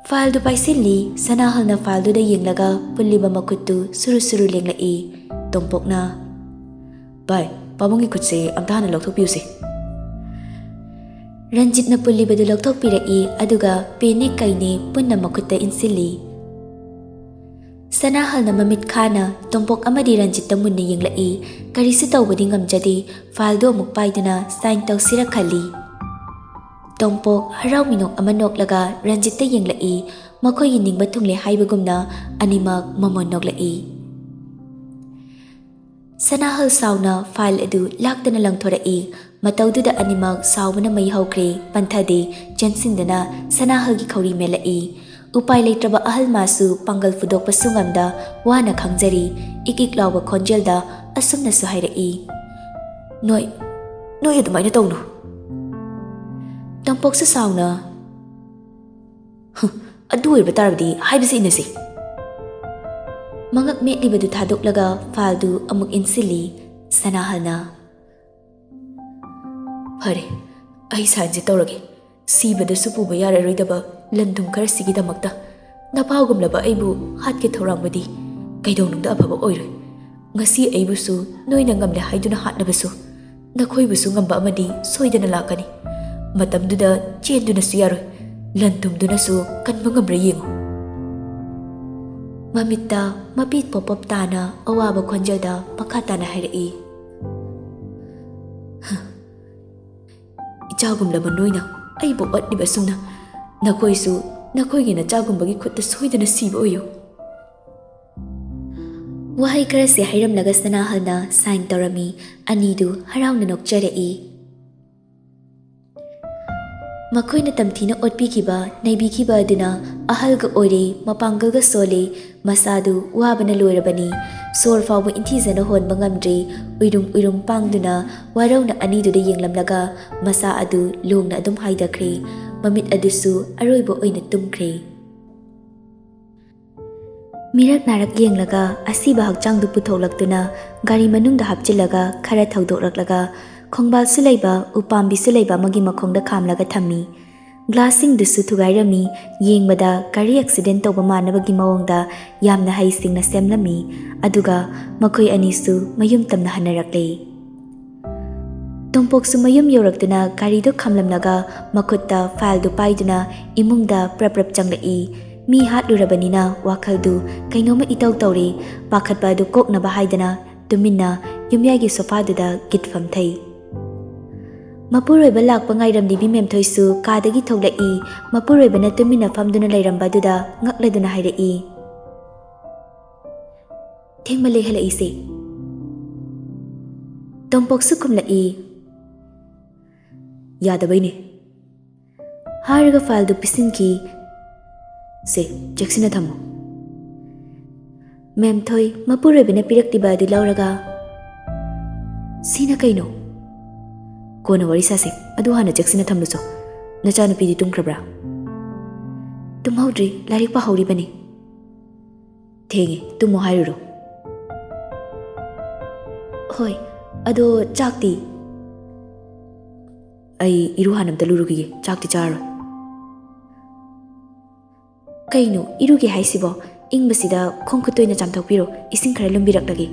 ꯐꯥꯏꯜꯗꯨ ꯄꯥꯏꯁꯤꯜꯂꯤ꯫ ꯁꯅꯥꯍꯜꯅ ꯐꯥꯏꯜꯗꯨꯗ ꯌꯦꯡꯂꯒ ꯄꯨꯜꯂꯤꯕ ꯃꯈꯨꯠꯇꯨ ꯁꯨꯔꯨ ꯁꯨꯔꯨ ꯂꯦꯡꯂꯛꯏ꯫ ꯇꯣꯝꯄꯣꯛꯅ, "ꯚꯥꯏ, ꯄꯥꯕꯨꯡꯒꯤ ꯈꯨꯠꯁꯦ ꯑꯝꯇ ꯍꯥꯟꯅ ꯂꯧꯊꯣꯛꯄꯤꯌꯨꯁꯦ꯫" ꯔꯟꯖꯤꯠꯅ ꯄꯨꯜꯂꯤꯕꯗꯨ ꯂꯧꯊꯣꯛꯄꯤꯔꯛꯏ, ꯑꯗꯨꯒ ꯄꯦꯟꯅꯦ ꯀꯩꯅꯦ ꯄꯨꯟꯅ ꯃꯈꯨꯠꯇ ꯏꯟꯁꯤꯜꯂꯤ꯫ ꯁꯅꯥꯍꯜꯅ ꯃꯃꯤꯠ ꯈꯥꯅ ꯇꯣꯝꯄꯣꯛ ꯑꯃꯗꯤ ꯔꯟꯖꯤꯠꯇ ꯃꯨꯟꯅ ꯌꯦꯡꯂꯛꯏ꯫ ꯀꯔꯤꯁꯨ ꯇꯧꯕꯗꯤ ꯉꯝꯖꯗꯦ꯫ ꯐꯥꯏꯜꯗꯨ ꯑꯃꯨꯛ ꯄꯥꯏꯗꯨꯅ ꯁꯥꯏꯟ ꯇꯧꯁꯤꯔ ꯈꯜꯂꯤ꯫ ꯇꯣꯝꯄꯣꯛ ꯍꯔꯥꯎ ꯃꯤꯅꯣꯛ ꯑꯃ ꯅꯣꯛꯂꯒ ꯔꯟꯖꯤꯠꯇ ꯌꯦꯡꯂꯛꯏ꯫ ꯃꯈꯣꯏꯒꯤ ꯅꯤꯡꯕ ꯊꯨꯡꯂꯦ ꯍꯥꯏꯕꯒꯨꯝꯅ ꯑꯅꯤꯃꯛ ꯃꯃꯣꯟ ꯅꯣꯛꯂꯛꯏ꯫ ꯁꯅꯥꯍꯜ ꯁꯥꯎꯅ ꯐꯥꯏꯜ ꯑꯗꯨ ꯂꯥꯛꯇꯅ ꯂꯪꯊꯣꯔꯛꯏ꯫ ꯃꯇꯧꯗꯨꯗ ꯑꯅꯤꯃꯛ ꯁꯥꯎꯕꯅ ꯃꯩ ꯍꯧꯈ꯭ꯔꯦ꯫ ꯄꯟꯊꯗꯦ꯫ ꯆꯦꯟꯁꯤꯟꯗꯨꯅ ꯁꯅꯥꯍꯜꯒꯤ ꯈꯧꯔꯤ ꯃꯦꯜꯂꯛꯏ꯫ ꯎꯄꯥꯏ ꯂꯩꯇ꯭ꯔꯕ ꯑꯍꯜ ꯃꯥꯁꯨ ꯄꯥꯡꯒꯜ ꯐꯨꯗꯣꯛꯄꯁꯨ ꯉꯝꯗ ꯋꯥꯅ ꯈꯥꯡꯖꯔꯤ꯫ ꯏꯛ ꯏꯛ ꯂꯥꯎꯕ ꯈꯣꯟꯖꯦꯜꯗ ꯑꯁꯨꯝꯅꯁꯨ ꯍꯥꯏꯔꯛꯏ, "ꯅꯣꯏ, ꯅꯣꯏ ꯑꯗꯨꯃꯥꯏꯅ ꯇꯧꯅꯨ꯫" ꯇꯣꯝꯄꯣꯛꯁꯨ ꯁꯥꯎꯅ, "ꯍꯨ, ꯑꯗꯨ ꯑꯣꯏꯕ ꯇꯥꯔꯕꯗꯤ ꯍꯥꯏꯕꯁꯤ ꯏꯟꯅꯁꯤ꯫" ꯃꯉꯛ ꯃꯦꯠꯂꯤꯕꯗꯨ ꯊꯥꯗꯣꯛꯂꯒ ꯐꯥꯏꯜꯗꯨ ꯑꯃꯨꯛ ꯏꯟꯁꯤꯜꯂꯤ꯫ ꯁꯅꯥꯍꯜꯅ, "ꯐꯔꯦ, ꯑꯩ ꯁꯥꯏꯟꯁꯦ ꯇꯧꯔꯒꯦ꯫ ꯁꯤꯕꯗꯁꯨ ꯄꯨꯕ ꯌꯥꯔꯔꯣꯏꯗꯕ ꯂꯟ ꯊꯨꯝ ꯈꯔꯁꯤꯒꯤꯗꯃꯛꯇ ꯅꯄꯥꯒꯨꯝꯂꯕ ꯑꯩꯕꯨ ꯍꯥꯠꯀꯦ ꯊꯧꯔꯥꯡꯕꯗꯤ ꯀꯩꯗꯧꯅꯨꯡꯗ ꯑꯐꯕ ꯑꯣꯏꯔꯣꯏ꯫ ꯉꯁꯤ ꯑꯩꯕꯨꯁꯨ ꯅꯣꯏꯅ ꯉꯝꯂꯦ ꯍꯥꯏꯗꯨꯅ ꯍꯥꯠꯅꯕꯁꯨ ꯅꯈꯣꯏꯕꯨꯁꯨ ꯉꯝꯕ ꯑꯃꯗꯤ ꯁꯣꯏꯗꯅ ꯂꯥꯛꯀꯅꯤ꯫ ꯃꯇꯝꯗꯨꯗ ꯆꯦꯟꯗꯨꯅꯁꯨ ꯌꯥꯔꯣꯏ, ꯂꯟ ꯊꯨꯝꯗꯨꯅꯁꯨ ꯀꯟꯕ ꯉꯝꯕ꯭ꯔꯥ ꯌꯦꯡꯉꯨ꯫ ꯃꯃꯤꯠꯇ ꯃꯄꯤꯠ ꯄꯣꯞ ꯄꯣꯞ ꯇꯥꯅ ꯑꯋꯥꯕ ꯈꯣꯟꯖꯦꯜꯗ ꯃꯈꯥ ꯇꯥꯅ ꯍꯥꯏꯔꯛꯏ, "ꯏꯆꯥꯒꯨꯝꯂꯕ ꯅꯣꯏꯅ ꯑꯩꯕꯨ ꯑꯣꯠꯂꯤꯕ ꯑꯁꯨꯝꯅ, ꯅꯈꯣꯏꯁꯨ ꯅꯈꯣꯏꯒꯤ ꯅꯆꯥꯒꯨꯝꯕꯒꯤ ꯈꯨꯠꯇ ꯁꯣꯏꯗꯅ ꯁꯤꯕ ꯑꯣꯏꯌꯨ"꯫ ꯋꯥꯍꯩ ꯈꯔꯁꯦ ꯍꯥꯏꯔꯝꯂꯒ ꯁꯅꯥꯍꯜꯅ sign ꯇꯧꯔꯝꯃꯤ꯫ ꯑꯅꯤꯗꯨ ꯍꯔꯥꯎꯅ ꯅꯣꯛꯆꯔꯛꯏ꯫ ꯃꯈꯣꯏꯅ ꯇꯝꯊꯤꯅ ꯑꯣꯠꯄꯤꯈꯤꯕ, ꯅꯩꯕꯤꯈꯤꯕ ꯑꯗꯨꯅ ꯑꯍꯜꯒ ꯑꯣꯏꯔꯦ, ꯃꯄꯥꯡꯒꯜꯒ ꯁꯣꯜꯂꯦ, ꯃꯁꯥꯗꯨ ꯋꯥꯕꯅ ꯂꯣꯏꯔꯕꯅꯤ꯫ ꯁꯣꯔ ꯐꯥꯎꯕ ꯏꯟꯊꯤꯖꯅ ꯍꯣꯟꯕ ꯉꯝꯗ꯭ꯔꯦ꯫ ꯎꯏꯔꯨꯝ ꯎꯏꯔꯨꯝ ꯄꯥꯡꯗꯨꯅ ꯋꯥꯔꯧꯅ ꯑꯅꯤꯗꯨꯗ ꯌꯦꯡꯂꯝꯂꯒ ꯃꯁꯥ ꯑꯗꯨ ꯂꯣꯡꯅ ꯑꯗꯨꯝ ꯍꯥꯏꯊꯈ꯭ꯔꯦ꯫ ꯃꯃꯤꯠ ꯑꯗꯨꯁꯨ ꯑꯔꯣꯏꯕ ꯑꯣꯏꯅ ꯇꯨꯝꯈ꯭ꯔꯦ꯫ ꯃꯤꯔꯛ ꯅꯥꯔꯛ ꯌꯦꯡꯂꯒ ꯑꯁꯤꯕ ꯍꯛꯆꯥꯡꯗꯨ ꯄꯨꯊꯣꯛꯂꯛꯇꯨꯅ ꯒꯥꯔꯤ ꯃꯅꯨꯡꯗ ꯍꯥꯞꯆꯤꯜꯂꯒ ꯈꯔ ꯊꯧꯗꯣꯛꯂꯛꯂꯒ ꯈꯣꯡꯕꯥꯜꯁꯨ ꯂꯩꯕ ꯎꯄꯥꯝꯕꯤꯁꯨ ꯂꯩꯕ ꯑꯃꯒꯤ ꯃꯈꯣꯡꯗ ꯈꯥꯝꯂꯒ ꯊꯝꯃꯤ꯫ Glassꯁꯤꯡꯗꯨꯁꯨ ꯊꯨꯒꯥꯏꯔꯝꯃꯤ꯫ ꯌꯦꯡꯕꯗ ꯒꯥꯔꯤ accident ꯇꯧꯕ ꯃꯥꯟꯅꯕꯒꯤ ꯃꯑꯣꯡꯗ ꯌꯥꯝꯅ ꯍꯩꯁꯤꯡꯅ ꯁꯦꯝꯂꯝꯃꯤ꯫ ꯑꯗꯨꯒ ꯃꯈꯣꯏ ꯑꯅꯤꯁꯨ ꯃꯌꯨꯝ ꯇꯝꯅ ꯍꯟꯅꯔꯛꯂꯦ꯫ ꯇꯣꯝꯄꯣꯛꯁꯨ ꯃꯌꯨꯝ ꯌꯧꯔꯛꯇꯨꯅ ꯒꯥꯔꯤꯗꯨ ꯈꯥꯝꯂꯝꯂꯒ ꯃꯈꯨꯠꯇ fileꯗꯨ ꯄꯥꯏꯗꯨꯅ ꯏꯃꯨꯡꯗ ꯄ꯭ꯔꯞ ꯄ꯭ꯔꯞ ꯆꯪꯂꯛꯏ꯫ ꯃꯤ ꯍꯥꯠꯂꯨꯔꯕꯅꯤꯅ ꯋꯥꯈꯜꯗꯨ ꯀꯩꯅꯣꯝꯃ ꯏꯇꯧ ꯇꯧꯔꯦ꯫ ꯄꯥꯈꯠꯄ ꯑꯗꯨ ꯀꯣꯛꯅꯕ ꯍꯥꯏꯗꯅ ꯇꯨꯃꯤꯟꯅ ꯌꯨꯝꯌꯥꯏꯒꯤ sofaꯗꯨꯗ ꯒꯤꯠ ꯐꯝꯊꯩ꯫ ꯃꯄꯨꯔꯣꯏꯕ ꯂꯥꯛꯄ ꯉꯥꯏꯔꯝꯂꯤꯕꯤ ꯃꯦꯝꯊꯣꯏꯁꯨ ꯀꯥꯗꯒꯤ ꯊꯣꯛꯂꯛꯏ꯫ ꯃꯄꯨꯔꯣꯏꯕꯅ ꯇꯨꯃꯤꯟꯅ ꯐꯝꯗꯨꯅ ꯂꯩꯔꯝꯕ ꯑꯗꯨꯗ ꯉꯛꯂꯗꯨꯅ ꯍꯥꯏꯔꯛꯏ, "ꯊꯦꯡꯃꯜꯂꯦ ꯍꯜꯂꯛꯏꯁꯦ"꯫ ꯇꯣꯝꯄꯣꯛꯁꯨ ꯈꯨꯝꯂꯛꯏ, "ꯌꯥꯗꯕꯩꯅꯦ"꯫ ꯍꯥꯏꯔꯒ fileꯗꯨ ꯄꯤꯁꯤꯟꯈꯤ꯫ "ꯁꯦ, ꯆꯦꯛꯁꯤꯟꯅ ꯊꯝꯃꯨ"꯫ ꯃꯦꯝꯊꯣꯏ ꯃꯄꯨꯔꯣꯏꯕꯅ ꯄꯤꯔꯛꯂꯤꯕ ꯑꯗꯨ ꯂꯧꯔꯒ, "ꯁꯤꯅ ꯀꯩꯅꯣ?" "ꯀꯣꯟꯅ ꯋꯥꯔꯤ ꯁꯥꯁꯦ, ꯑꯗꯨ ꯍꯥꯟꯅ ꯆꯦꯛꯁꯤꯟꯅ ꯊꯝꯂꯨꯆꯣ꯫ ꯅꯆꯥꯅꯨꯄꯤꯗꯤ ꯇꯨꯝꯈ꯭ꯔꯕ꯭ꯔꯥ?" "ꯇꯨꯝꯍꯧꯗ꯭ꯔꯤ, ꯂꯥꯏꯔꯤꯛ ꯄꯥꯍꯧꯔꯤꯕꯅꯤ"꯫ "ꯊꯦꯡꯉꯦ, ꯇꯨꯝꯃꯣ ꯍꯥꯏꯔꯨꯔꯣ"꯫ "ꯍꯣꯏ, ꯑꯗꯣ ꯆꯥꯛꯇꯤ?" "ꯑꯩ ꯏꯔꯨ ꯍꯥꯟꯅ ꯑꯝꯇ ꯂꯨꯔꯨꯈꯤꯒꯦ, ꯆꯥꯛꯇꯤ ꯆꯥꯔꯔꯣꯏ"꯫ "ꯀꯩꯅꯣ ꯏꯔꯨꯒꯦ ꯍꯥꯏꯁꯤꯕꯣ? ꯏꯪꯕꯁꯤꯗ ꯈꯣꯡ ꯈꯨꯠ ꯇꯣꯏꯅ ꯆꯥꯝꯊꯣꯛꯄꯤꯔꯣ, ꯏꯁꯤꯡ ꯈꯔ ꯂꯨꯝꯕꯤꯔꯛꯂꯒꯦ"꯫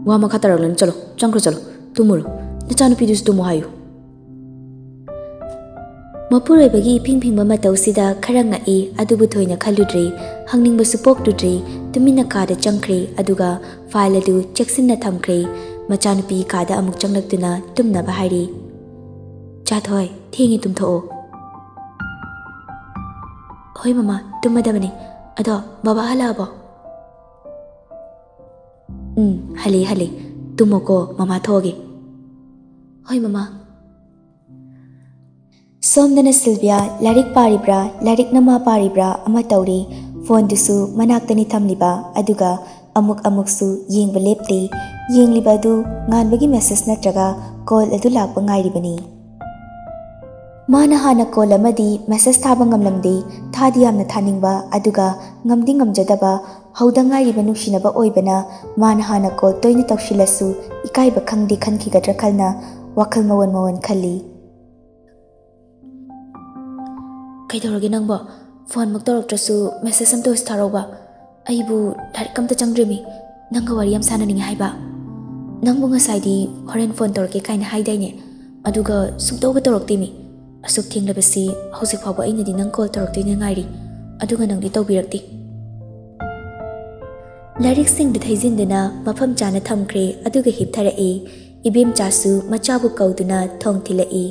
ꯋꯥ ꯃꯈꯥ ꯇꯥꯔꯛꯂꯅꯨ, ꯆꯠꯂꯣ, ꯆꯪꯈ꯭ꯔꯣ, ꯆꯠꯂꯣ, ꯇꯨꯝꯃꯨꯔꯣ꯫ ꯅꯆꯥꯅꯨꯄꯤꯗꯨꯁꯨ ꯇꯨꯝꯃꯨ ꯍꯥꯏꯌꯨ꯫ ꯃꯄꯨꯔꯣꯏꯕꯒꯤ ꯏꯐꯤꯡ ꯐꯤꯡꯕ ꯃꯇꯧꯁꯤꯗ ꯈꯔ ꯉꯛꯏ, ꯑꯗꯨꯕꯨ ꯊꯣꯏꯅ ꯈꯜꯂꯨꯗ꯭ꯔꯦ꯫ ꯍꯪꯅꯤꯡꯕꯁꯨ ꯄꯣꯛꯂꯨꯗ꯭ꯔꯦ꯫ ꯇꯨꯃꯤꯟꯅ ꯀꯥꯗ ꯆꯪꯈ꯭ꯔꯦ, ꯑꯗꯨꯒ ꯐꯥꯏꯜ ꯑꯗꯨ ꯆꯦꯛꯁꯤꯟꯅ ꯊꯝꯈ꯭ꯔꯦ꯫ ꯃꯆꯥꯅꯨꯄꯤ ꯀꯥꯗ ꯑꯃꯨꯛ ꯆꯪꯂꯛꯇꯨꯅ ꯇꯨꯝꯅꯕ ꯍꯥꯏꯔꯤ꯫ "ꯆꯥꯊꯣꯏ, ꯊꯦꯡꯉꯦ, ꯇꯨꯝꯊꯣꯛꯑꯣ꯫" "ꯍꯣꯏ ꯃꯃꯥ, ꯇꯨꯝꯃꯗꯕꯅꯤ꯫ ꯑꯗꯣ ꯕꯕꯥ ꯍꯜꯂꯛꯑꯕꯣ?" "ꯎꯝ, ꯍꯜꯂꯛꯑꯦ, ꯍꯜꯂꯛꯑꯦ꯫ ꯇꯨꯝꯃꯣꯀꯣ, ꯃꯃꯥ ꯊꯣꯛꯑꯒꯦ꯫" "ꯍꯣꯏ ꯃꯃꯥ꯫" ꯁꯣꯝꯗꯅ ꯁꯤꯜꯚꯤꯌꯥ ꯂꯥꯏꯔꯤꯛ ꯄꯥꯔꯤꯕ꯭ꯔꯥ, ꯂꯥꯏꯔꯤꯛ ꯅꯃꯥ ꯄꯥꯔꯤꯕ꯭ꯔꯥ ꯑꯃ ꯇꯧꯔꯤ꯫ ꯐꯣꯟꯗꯨꯁꯨ ꯃꯅꯥꯛꯇꯅꯤ ꯊꯝꯂꯤꯕ, ꯑꯗꯨꯒ ꯑꯃꯨꯛ ꯑꯃꯨꯛꯁꯨ ꯌꯦꯡꯕ ꯂꯦꯞꯇꯦ꯫ ꯌꯦꯡꯂꯤꯕ ꯑꯗꯨ ꯉꯥꯟꯕꯒꯤ ꯃꯦꯁꯦꯖ ꯅꯠꯇ꯭ꯔꯒ ꯀꯣꯜ ꯑꯗꯨ ꯂꯥꯛꯄ ꯉꯥꯏꯔꯤꯕꯅꯤ꯫ ꯃꯥꯅ ꯍꯥꯟꯅ ꯀꯣꯜ ꯑꯃꯗꯤ ꯃꯦꯁꯦꯖ ꯊꯥꯕ ꯉꯝꯂꯝꯗꯦ꯫ ꯊꯥꯗꯤ ꯌꯥꯝꯅ ꯊꯥꯅꯤꯡꯕ, ꯑꯗꯨꯒ ꯉꯝꯗꯤ ꯉꯝꯖꯗꯕ꯫ ꯍꯧꯗ ꯉꯥꯏꯔꯤꯕ ꯅꯨꯡꯁꯤꯅꯕ ꯑꯣꯏꯕꯅ ꯃꯥꯅ ꯍꯥꯟꯅ ꯀꯣꯜ ꯇꯣꯏꯅ ꯇꯧꯁꯤꯜꯂꯁꯨ ꯏꯀꯥꯏꯕ ꯈꯪꯗꯦ ꯈꯟꯈꯤꯒꯗ꯭ꯔꯥ ꯈꯜꯅ ꯋꯥꯈꯜ ꯃꯑꯣꯟ ꯃꯑꯣꯟ ꯈꯜꯂꯤ꯫ "ꯀꯩꯗꯧꯔꯒꯦ ꯅꯪꯕꯣ? ꯐꯣꯟꯃꯛ ꯇꯧꯔꯛꯇ꯭ꯔꯁꯨ ꯃꯦꯁꯦꯖ ꯑꯝꯇ ꯑꯣꯏꯁꯨ ꯊꯥꯔꯛꯎꯕ꯫ ꯑꯩꯕꯨ ꯂꯥꯏꯔꯤꯛ ꯑꯝꯇ ꯆꯪꯗ꯭ꯔꯤꯃꯤ꯫ ꯅꯪꯒ ꯋꯥꯔꯤ ꯌꯥꯝ ꯁꯥꯟꯅꯅꯤꯡꯉꯦ ꯍꯥꯏꯕ꯫ ꯅꯪꯕꯨ ꯉꯁꯥꯏꯗꯤ ꯍꯣꯔꯦꯟ ꯐꯣꯟ ꯇꯧꯔꯛꯀꯦ ꯀꯥꯏꯅ ꯍꯥꯏꯗꯥꯏꯅꯦ? ꯑꯗꯨꯒ ꯁꯨꯡꯇꯧꯒ ꯇꯧꯔꯛꯇꯦꯃꯤ꯫ ꯑꯁꯨꯛ ꯊꯦꯡꯂꯕꯁꯤ ꯍꯧꯖꯤꯛ ꯐꯥꯎꯕ ꯑꯩꯅꯗꯤ ꯅꯪ ꯀꯣꯜ ꯇꯧꯔꯛꯇꯣꯏꯅ ꯉꯥꯏꯔꯤ, ꯑꯗꯨꯒ ꯅꯪꯗꯤ ꯇꯧꯕꯤꯔꯛꯇꯦ꯫" ꯂꯥꯏꯔꯤꯛꯁꯤꯡꯗꯨ ꯊꯩꯖꯤꯟꯗꯨꯅ ꯃꯐꯝ ꯆꯥꯅ ꯊꯝꯈ꯭ꯔꯦ, ꯑꯗꯨꯒ ꯍꯤꯞꯊꯔꯛꯏ꯫ ꯏꯕꯦꯝꯆꯥꯁꯨ ꯃꯆꯥꯕꯨ ꯀꯧꯗꯨꯅ ꯊꯣꯡ ꯊꯤꯜꯂꯛꯏ꯫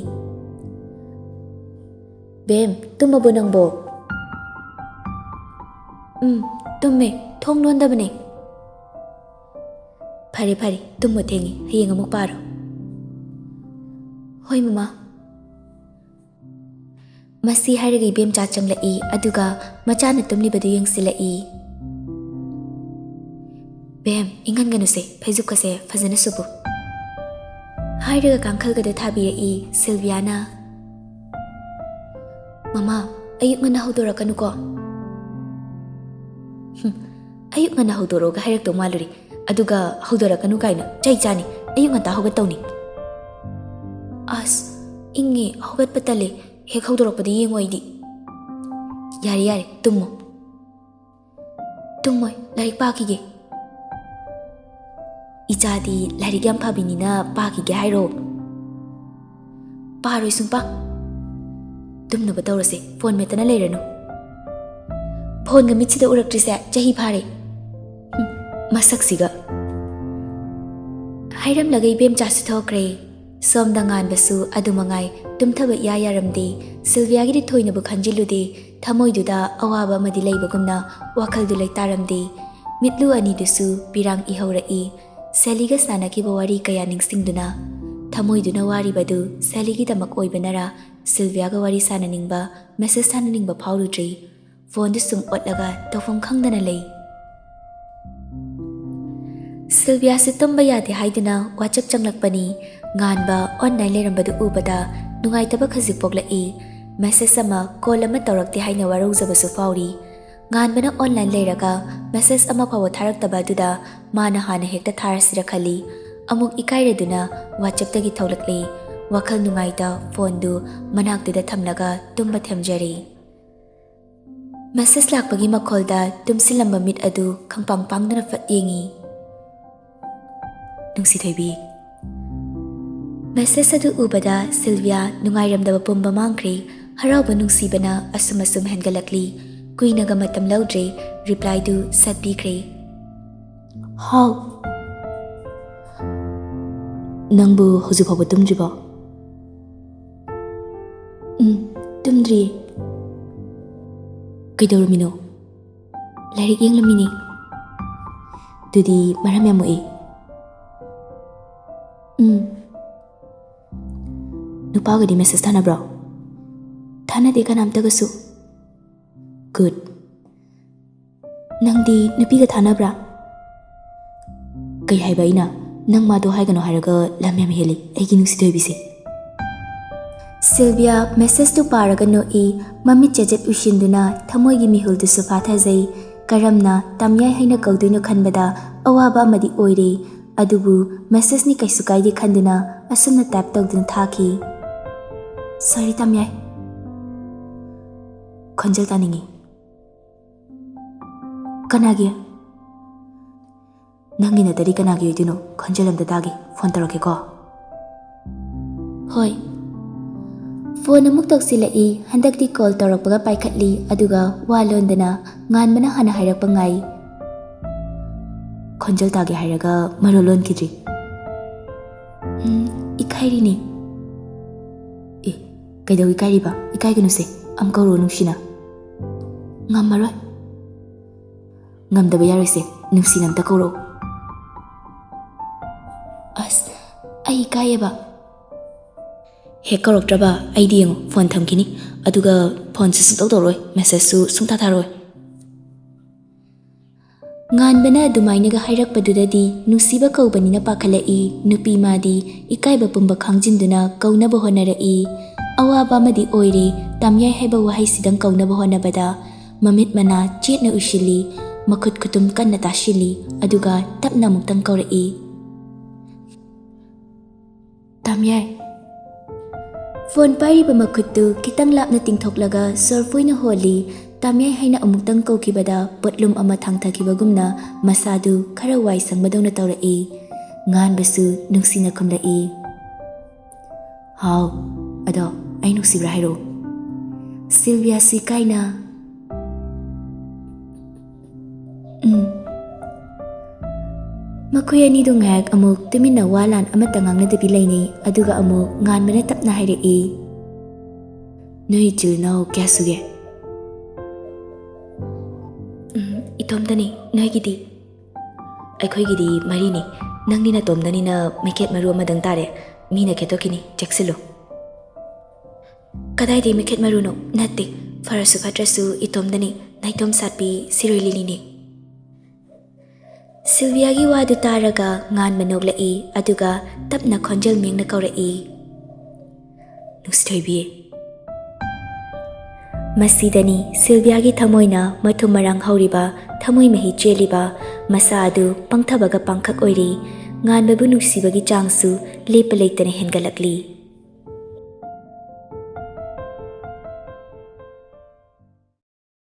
"ꯕꯦꯝ, ꯇꯨꯝꯃꯕꯣ ꯅꯪꯕꯣ?" "ꯎꯝ, ꯇꯨꯝꯃꯦ, ꯊꯣꯡ ꯂꯣꯟꯗꯕꯅꯦ꯫" "ꯐꯔꯦ, ꯐꯔꯦ, ꯇꯨꯝꯃꯣ, ꯊꯦꯡꯉꯦ, ꯍꯌꯦꯡ ꯑꯃꯨꯛ ꯄꯥꯔꯣ꯫" "ꯍꯣꯏ ꯃꯃꯥ꯫" ꯃꯁꯤ ꯍꯥꯏꯔꯒ ꯏꯕꯦꯝꯆꯥ ꯆꯪꯂꯛꯏ, ꯑꯗꯨꯒ ꯃꯆꯥꯅ ꯇꯨꯝꯂꯤꯕꯗꯨ ꯌꯦꯡꯁꯤꯜꯂꯛꯏ꯫ "ꯕꯦꯝ, ꯏꯪꯍꯟꯒꯅꯨꯁꯦ, ꯐꯩꯖꯨꯞꯀꯁꯦ ꯐꯖꯅ ꯁꯨꯕꯨ꯫" ꯍꯥꯏꯔꯒ ꯀꯥꯡꯈꯜꯒꯗꯣ ꯊꯥꯕꯤꯔꯛꯏ ꯁꯤꯜꯚꯤꯌꯥꯅ꯫ "ꯃꯃꯥ, ꯑꯌꯨꯛ ꯉꯟꯅ ꯍꯧꯗꯣꯔꯛꯀꯅꯨꯀꯣ꯫" "ꯍꯨꯝ, ꯑꯌꯨꯛ ꯉꯟꯅ ꯍꯧꯗꯣꯔꯛꯑꯣꯒ ꯍꯥꯏꯔꯛꯇꯧ ꯃꯥꯜꯂꯨꯔꯦ, ꯑꯗꯨꯒ ꯍꯧꯗꯣꯔꯛꯀꯅꯨ ꯀꯥꯏꯅ ꯆꯩ ꯆꯥꯅꯤ꯫ ꯑꯌꯨꯛ ꯉꯟꯇꯥ ꯍꯧꯒꯠꯇꯧꯅꯤ꯫" "ꯑꯁ, ꯏꯪꯉꯦ, ꯍꯧꯒꯠꯄ ꯇꯜꯂꯦ꯫ ꯍꯦꯛ ꯍꯧꯗꯣꯔꯛꯄꯗ ꯌꯦꯡꯉꯣ ꯑꯩꯗꯤ꯫" "ꯌꯥꯔꯦ, ꯌꯥꯔꯦ, ꯇꯨꯝꯃꯣ꯫" "ꯇꯨꯝꯃꯣꯏ, ꯂꯥꯏꯔꯤꯛ ꯄꯥꯈꯤꯒꯦ꯫" "ꯏꯆꯥꯗꯤ ꯂꯥꯏꯔꯤꯛ ꯌꯥꯝ ꯐꯕꯤꯅꯤꯅ ꯄꯥꯈꯤꯒꯦ ꯍꯥꯏꯔꯣ?" "ꯄꯥꯔꯣꯏ ꯁꯨꯡꯄꯥ꯫ ꯇꯨꯝꯅꯕ ꯇꯧꯔꯁꯦ, ꯐꯣꯟ ꯃꯦꯠꯇꯅ ꯂꯩꯔꯅꯨ꯫" "ꯐꯣꯟꯒ ꯃꯤꯠꯁꯤꯗ ꯎꯔꯛꯇ꯭ꯔꯤꯁꯦ ꯆꯍꯤ ꯐꯥꯔꯦ꯫ ꯍꯨꯝ, ꯃꯁꯛꯁꯤꯒ꯫" ꯍꯥꯏꯔꯝꯂꯒ ꯏꯕꯦꯝꯆꯥꯁꯨ ꯊꯣꯛꯈ꯭ꯔꯦ꯫ ꯁꯣꯝꯗ ꯉꯥꯟꯕꯁꯨ ꯑꯗꯨꯃꯉꯥꯏ ꯇꯨꯝꯊꯕ ꯏꯌꯥ ꯌꯥꯔꯝꯗꯦ꯫ ꯁꯤꯜꯚꯤꯌꯥꯒꯤꯗꯤ ꯊꯣꯏꯅꯕꯨ ꯈꯟꯖꯤꯜꯂꯨꯗꯦ꯫ ꯊꯃꯣꯏꯗꯨꯗ ꯑꯋꯥꯕ ꯑꯃꯗꯤ ꯂꯩꯕꯒꯨꯝꯅ ꯋꯥꯈꯜꯗꯨ ꯂꯩꯇꯥꯔꯝꯗꯦ꯫ ꯃꯤꯠꯂꯨ ꯑꯅꯤꯗꯨꯁꯨ ꯄꯤꯔꯥꯡ ꯏꯍꯧꯔꯛꯏ꯫ ꯁꯦꯂꯤꯒ ꯁꯥꯟꯅꯈꯤꯕ ꯋꯥꯔꯤ ꯀꯌꯥ ꯅꯤꯡꯁꯤꯡꯗꯨꯅ, ꯊꯃꯣꯏꯗꯨꯅ ꯋꯥꯔꯤꯕꯗꯨ ꯁꯦꯂꯤꯒꯤꯗꯃꯛ ꯑꯣꯏꯕꯅꯔꯥ, ꯁꯤꯜꯚꯤꯌꯥꯒ ꯋꯥꯔꯤ ꯁꯥꯟꯅꯅꯤꯡꯕ, ꯃꯦꯁꯦꯖ ꯊꯥꯅꯅꯤꯡꯕ ꯐꯥꯎꯔꯨꯗ꯭ꯔꯤ꯫ ꯐꯣꯟꯗꯨ ꯁꯨꯝ ꯑꯣꯠꯂꯒ ꯇꯧꯐꯝ ꯈꯪꯗꯅ ꯂꯩ꯫ ꯁꯤꯜꯚꯤꯌꯥꯁꯨ ꯇꯨꯝꯕ ꯌꯥꯗꯦ ꯍꯥꯏꯗꯨꯅ WhatsApp ꯆꯪꯂꯛꯄꯅꯤ꯫ ꯉꯥꯟꯕ online ꯂꯩꯔꯝꯕꯗꯨ ꯎꯕꯗ ꯅꯨꯡꯉꯥꯏꯇꯕ ꯈꯖꯤꯛ ꯄꯣꯛꯂꯛꯏ꯫ ꯃꯦꯁꯦꯖ ꯑꯃ, ꯀꯣꯜ ꯑꯃ ꯇꯧꯔꯛꯇꯦ ꯍꯥꯏꯅ ꯋꯥꯔꯧꯖꯕꯁꯨ ꯐꯥꯎꯔꯤ꯫ ꯉꯥꯟꯕꯅ online ꯂꯩꯔꯒ ꯃꯦꯁꯦꯖ ꯑꯃ ꯐꯥꯎꯕ ꯊꯥꯔꯛꯇꯕ ꯑꯗꯨꯗ ꯃꯥꯅ ꯍꯥꯟꯅ ꯍꯦꯛꯇ ꯊꯥꯔꯁꯤꯔ ꯈꯜꯂꯤ꯫ ꯑꯃꯨꯛ ꯏꯀꯥꯏꯔꯗꯨꯅ WhatsAppꯇꯒꯤ ꯊꯣꯛꯂꯛꯂꯦ꯫ ꯋꯥꯈꯜ ꯅꯨꯡꯉꯥꯏꯇ ꯐꯣꯟꯗꯨ ꯃꯅꯥꯛꯇꯨꯗ ꯊꯝꯂꯒ ꯇꯨꯝꯕ ꯊꯦꯝꯖꯔꯦ꯫ ꯃꯦꯁꯦꯖ ꯂꯥꯛꯄꯒꯤ ꯃꯈꯣꯜꯗ ꯇꯨꯝꯁꯤꯜꯂꯝꯕ ꯃꯤꯠ ꯑꯗꯨ ꯈꯪꯄꯥꯡ ꯄꯥꯡꯗꯨꯅ ꯐꯠ ꯌꯦꯡꯉꯤ꯫ "ꯅꯨꯡꯁꯤꯊꯣꯏꯕꯤ꯫" ꯃꯦꯁꯦꯖ ꯑꯗꯨ ꯎꯕꯗ ꯁꯤꯜꯚꯤꯌꯥ ꯅꯨꯡꯉꯥꯏꯔꯝꯗꯕ ꯄꯨꯝꯕ ꯃꯥꯡꯈ꯭ꯔꯦ꯫ ꯍꯔꯥꯎꯕ ꯅꯨꯡꯁꯤꯕꯅ ꯑꯁꯨꯝ ꯑꯁꯨꯝ ꯍꯦꯟꯒꯠꯂꯛꯂꯤ꯫ ꯀꯨꯏꯅꯒ ꯃꯇꯝ ꯂꯧꯗ꯭ꯔꯦ, replyꯗꯨ ꯁꯠ ꯄꯤꯈ꯭ꯔꯦ꯫ "ꯍꯥꯎ꯫ ꯅꯪꯕꯨ ꯍꯧꯖꯤꯛ ꯐꯥꯎꯕ ꯇꯨꯝꯗ꯭ꯔꯤꯕꯣ?" "ꯎꯝ, ꯇꯨꯝꯗ꯭ꯔꯤꯌꯦ꯫" "ꯀꯩꯗꯧꯔꯝꯃꯤꯅꯣ?" "ꯂꯥꯏꯔꯤꯛ ꯌꯦꯡꯂꯝꯃꯤꯅꯦ꯫" "ꯑꯗꯨꯗꯤ ꯃꯔꯝ ꯌꯥꯝ ꯃꯣꯛꯑꯦ꯫" "ꯎꯝ꯫" "ꯅꯨꯄꯥꯒꯗꯤ ꯃꯦꯁꯦꯖ ꯊꯥꯅꯕ꯭ꯔꯣ?" "ꯊꯥꯅꯗꯦ ꯀꯅꯥꯝꯇꯒꯁꯨ꯫" "ꯒꯨꯗ꯫ ꯅꯪꯗꯤ ꯅꯨꯄꯤꯒ ꯊꯥꯅꯕ꯭ꯔꯥ?" "ꯀꯩ ꯍꯥꯏꯕ ꯑꯩꯅ? ꯅꯪ ꯃꯥꯗꯣ ꯍꯥꯏꯒꯅꯣ ꯍꯥꯏꯔꯒ ꯂꯝ ꯌꯥꯝ ꯍꯦꯜꯂꯤ ꯑꯩꯒꯤ ꯅꯨꯡꯁꯤ ꯊꯣꯏꯕꯤꯁꯦ꯫" ꯁꯤꯜꯚꯤꯌꯥ ꯃꯦꯁꯦꯖꯇꯨ ꯄꯥꯔꯒ ꯅꯣꯛꯏ꯫ ꯃꯃꯤꯠ ꯆꯦꯖꯦꯠ ꯎꯏꯁꯤꯟꯗꯨꯅ ꯊꯃꯣꯏꯒꯤ ꯃꯤꯍꯨꯜꯗꯨꯁꯨ ꯐꯥꯊꯖꯩ꯫ ꯀꯔꯝꯅ ꯇꯝꯌꯥꯏ ꯍꯥꯏꯅ ꯀꯧꯗꯣꯏꯅꯣ ꯈꯟꯕꯗ ꯑꯋꯥꯕ ꯑꯃꯗꯤ ꯑꯣꯏꯔꯦ꯫ ꯑꯗꯨꯕꯨ ꯃꯦꯁꯦꯖꯅꯤ ꯀꯩꯁꯨ ꯀꯥꯏꯗꯦ ꯈꯟꯗꯨꯅ ꯑꯁꯨꯝꯅ type ꯇꯧꯗꯨꯅ ꯊꯥꯈꯤ꯫ "Sorry ꯇꯝꯌꯥꯏ꯫ ꯈꯣꯟꯖꯦꯜ ꯇꯥꯅꯤꯡꯉꯤ꯫" "ꯀꯅꯥꯒꯤ?" ꯅꯪꯒꯤ ꯅꯠꯇꯗꯤ ꯀꯅꯥꯒꯤ ꯑꯣꯏꯗꯣꯏꯅꯣ? ꯈꯣꯟꯖꯦꯜ ꯑꯝꯇ ꯇꯥꯒꯦ꯫ ꯐꯣꯟ ꯇꯧꯔꯛꯀꯦꯀꯣ꯫ ꯍꯣꯏ꯫ ꯐꯣꯟ ꯑꯃꯨꯛ ꯇꯧꯁꯤꯜꯂꯛꯏ꯫ ꯍꯟꯗꯛꯇꯤ ꯀꯣꯜ ꯇꯧꯔꯛꯄꯒ ꯄꯥꯏꯈꯠꯂꯤ, ꯑꯗꯨꯒ ꯋꯥ ꯂꯣꯟꯗꯅ꯫ ꯉꯥꯟꯕꯅ ꯍꯥꯟꯅ ꯍꯥꯏꯔꯛꯄ ꯉꯥꯏ꯫ ꯈꯣꯟꯖꯦꯜ ꯇꯥꯒꯦ ꯍꯥꯏꯔꯒ ꯃꯔꯣꯜ ꯂꯣꯟꯈꯤꯗ꯭ꯔꯤ꯫ "ꯎꯝ, ꯏꯀꯥꯏꯔꯤꯅꯦ"꯫ "ꯑꯦ, ꯀꯩꯗꯧ ꯏꯀꯥꯏꯔꯤꯕ? ꯏꯀꯥꯏꯒꯅꯨꯁꯦ, ꯑꯝ ꯀꯧꯔꯣ ꯅꯨꯡꯁꯤꯅ"꯫ "ꯉꯝꯃꯔꯣꯏ"꯫ "ꯉꯝꯗꯕ ꯌꯥꯔꯣꯏꯁꯦ, ꯅꯨꯡꯁꯤꯅ ꯑꯝꯇ ꯀꯧꯔꯛꯑꯣ"꯫ "ꯑꯁ, ꯑꯩ ꯏꯀꯥꯏꯌꯦꯕ"꯫ "ꯍꯦꯛ ꯀꯧꯔꯛꯇ꯭ꯔꯕ ꯑꯩꯗꯤ ꯌꯦꯡꯉꯣ, ꯐꯣꯟ ꯊꯝꯈꯤꯅꯤ, ꯑꯗꯨꯒ ꯐꯣꯟꯁꯨ ꯁꯨꯡꯇꯧ ꯇꯧꯔꯣꯏ, ꯃꯦꯁꯦꯖꯁꯨ ꯁꯨꯡꯊꯥ ꯊꯥꯔꯣꯏ"꯫ ꯉꯥꯟꯕꯅ ꯑꯗꯨꯃꯥꯏꯅꯒ ꯍꯥꯏꯔꯛꯄꯗꯨꯗꯗꯤ ꯅꯨꯡꯁꯤꯕ ꯀꯧꯕꯅꯤꯅ ꯄꯥꯈꯠꯂꯛꯏ꯫ ꯅꯨꯄꯤ ꯃꯥꯗꯤ ꯏꯀꯥꯏꯕ ꯄꯨꯝꯕ ꯈꯥꯡꯖꯤꯟꯗꯨꯅ ꯀꯧꯅꯕ ꯍꯣꯠꯅꯔꯛꯏ꯫ ꯑꯋꯥꯕ ꯑꯃꯗꯤ ꯑꯣꯏꯔꯦ, ꯇꯥꯃꯤꯌꯥꯏ ꯍꯥꯏꯕ ꯋꯥꯍꯩꯁꯤꯗꯪ ꯀꯧꯅꯕ ꯍꯣꯠꯅꯕꯗ꯫ ꯃꯃꯤꯠ ꯃꯅꯥ ꯆꯦꯠꯅ ꯎꯏꯁꯤꯜꯂꯤ, ꯃꯈꯨꯠ ꯈꯨꯇꯨꯝ ꯀꯟꯅ ꯇꯥꯁꯤꯜꯂꯤ, ꯑꯗꯨꯒ ꯇꯞꯅ ꯑꯃꯨꯛꯇꯪ ꯀꯧꯔꯛꯏ꯫ "ꯇꯥꯃꯤꯌꯥꯏ"꯫ ꯐꯣꯟ ꯄꯥꯏꯔꯤꯕ ꯃꯈꯨꯠꯇꯨ ꯈꯤꯇꯪ ꯂꯥꯞꯅ ꯇꯤꯡꯊꯣꯛꯂꯒ ꯁꯣꯔ ꯐꯣꯏꯅ ꯍꯣꯜꯂꯤ꯫ "ꯇꯥꯃꯤꯌꯥꯏ" ꯍꯥꯏꯅ ꯑꯃꯨꯛꯇꯪ ꯀꯧꯈꯤꯕꯗ ꯄꯣꯠꯂꯨꯝ ꯑꯃ ꯊꯥꯡꯊꯈꯤꯕꯒꯨꯝꯅ ꯃꯁꯥꯗꯨ ꯈꯔ ꯋꯥꯏ ꯁꯪꯕꯗꯧꯅ ꯇꯧꯔꯛꯏ꯫ ꯉꯥꯟꯕꯁꯨ ꯅꯨꯡꯁꯤꯅ ꯈꯨꯝꯂꯛꯏ꯫ "ꯍꯥꯎ, ꯑꯗꯣ ꯑꯩ ꯅꯨꯡꯁꯤꯕ꯭ꯔꯥ ꯍꯥꯏꯔꯛꯑꯣ"꯫ ꯁꯤꯜꯚꯤꯌꯥꯁꯨ ꯏꯀꯥꯏꯅ꯫ "ꯎꯝ"꯫ ꯃꯈꯣꯏ ꯑꯅꯤꯗꯨ ꯉꯥꯏꯍꯥꯛ ꯑꯃꯨꯛ ꯇꯨꯃꯤꯟꯅ ꯋꯥ ꯂꯥꯟ ꯑꯃꯠꯇ ꯉꯥꯡꯅꯗꯕꯤ ꯂꯩꯅꯩ, ꯑꯗꯨꯒ ꯑꯃꯨꯛ ꯉꯥꯟꯕꯅ ꯇꯞꯅ ꯍꯥꯏꯔꯛꯏ꯫ "ꯅꯣꯏ ꯏꯆꯤꯜ ꯏꯅꯥꯎ ꯀꯌꯥ ꯁꯨꯒꯦ?" "ꯎꯝ, ꯏꯇꯣꯝꯇꯅꯤ꯫ ꯅꯣꯏꯒꯤꯗꯤ?" "ꯑꯩꯈꯣꯏꯒꯤꯗꯤ ꯃꯔꯤꯅꯤ꯫ ꯅꯪꯗꯤ ꯅꯇꯣꯝꯗꯅꯤꯅ ꯃꯩꯈꯦꯠ ꯃꯔꯨ ꯑꯃꯗꯪ ꯇꯥꯔꯦ꯫ ꯃꯤꯅ ꯈꯦꯠꯇꯣꯛꯈꯤꯅꯤ, ꯆꯦꯛꯁꯤꯜꯂꯨ"꯫ "ꯀꯗꯥꯏꯗꯩ ꯃꯩꯈꯦꯠ ꯃꯔꯨꯅꯣ? ꯅꯠꯇꯦ, ꯐꯔꯁꯨ ꯐꯠꯇ꯭ꯔꯁꯨ ꯏꯇꯣꯝꯗꯅꯤ, ꯅꯥꯏꯇꯣꯝ ꯁꯥꯠꯄꯤ ꯁꯤꯔꯣꯏ ꯂꯤꯂꯤꯅꯤ"꯫ ꯁꯤꯜꯚꯤꯌꯥꯒꯤ ꯋꯥꯗꯨ ꯇꯥꯔꯒ ꯉꯥꯟꯕ ꯅꯣꯛꯂꯛꯏ, ꯑꯗꯨꯒ ꯇꯞꯅ ꯈꯣꯟꯖꯦꯜ ꯃꯦꯡꯅ ꯀꯧꯔꯛꯏ, "ꯅꯨꯡꯁꯤꯊꯣꯏꯕꯤ"꯫ ꯃꯁꯤꯗꯅꯤ ꯁꯤꯜꯚꯤꯌꯥꯒꯤ ꯊꯃꯣꯏꯅ ꯃꯊꯨꯝ ꯃꯔꯥꯡ ꯍꯧꯔꯤꯕ, ꯊꯃꯣꯏ ꯃꯍꯤ ꯆꯦꯜꯂꯤꯕ, ꯃꯁꯥ ꯑꯗꯨ ꯄꯪꯊꯕꯒ ꯄꯥꯡꯈꯛ ꯑꯣꯏꯔꯤ꯫ ꯉꯥꯟꯕꯕꯨ ꯅꯨꯡꯁꯤꯕꯒꯤ ꯆꯥꯡꯁꯨ ꯂꯦꯞꯄ ꯂꯩꯇꯅ ꯍꯦꯟꯒꯠꯂꯛꯂꯤ꯫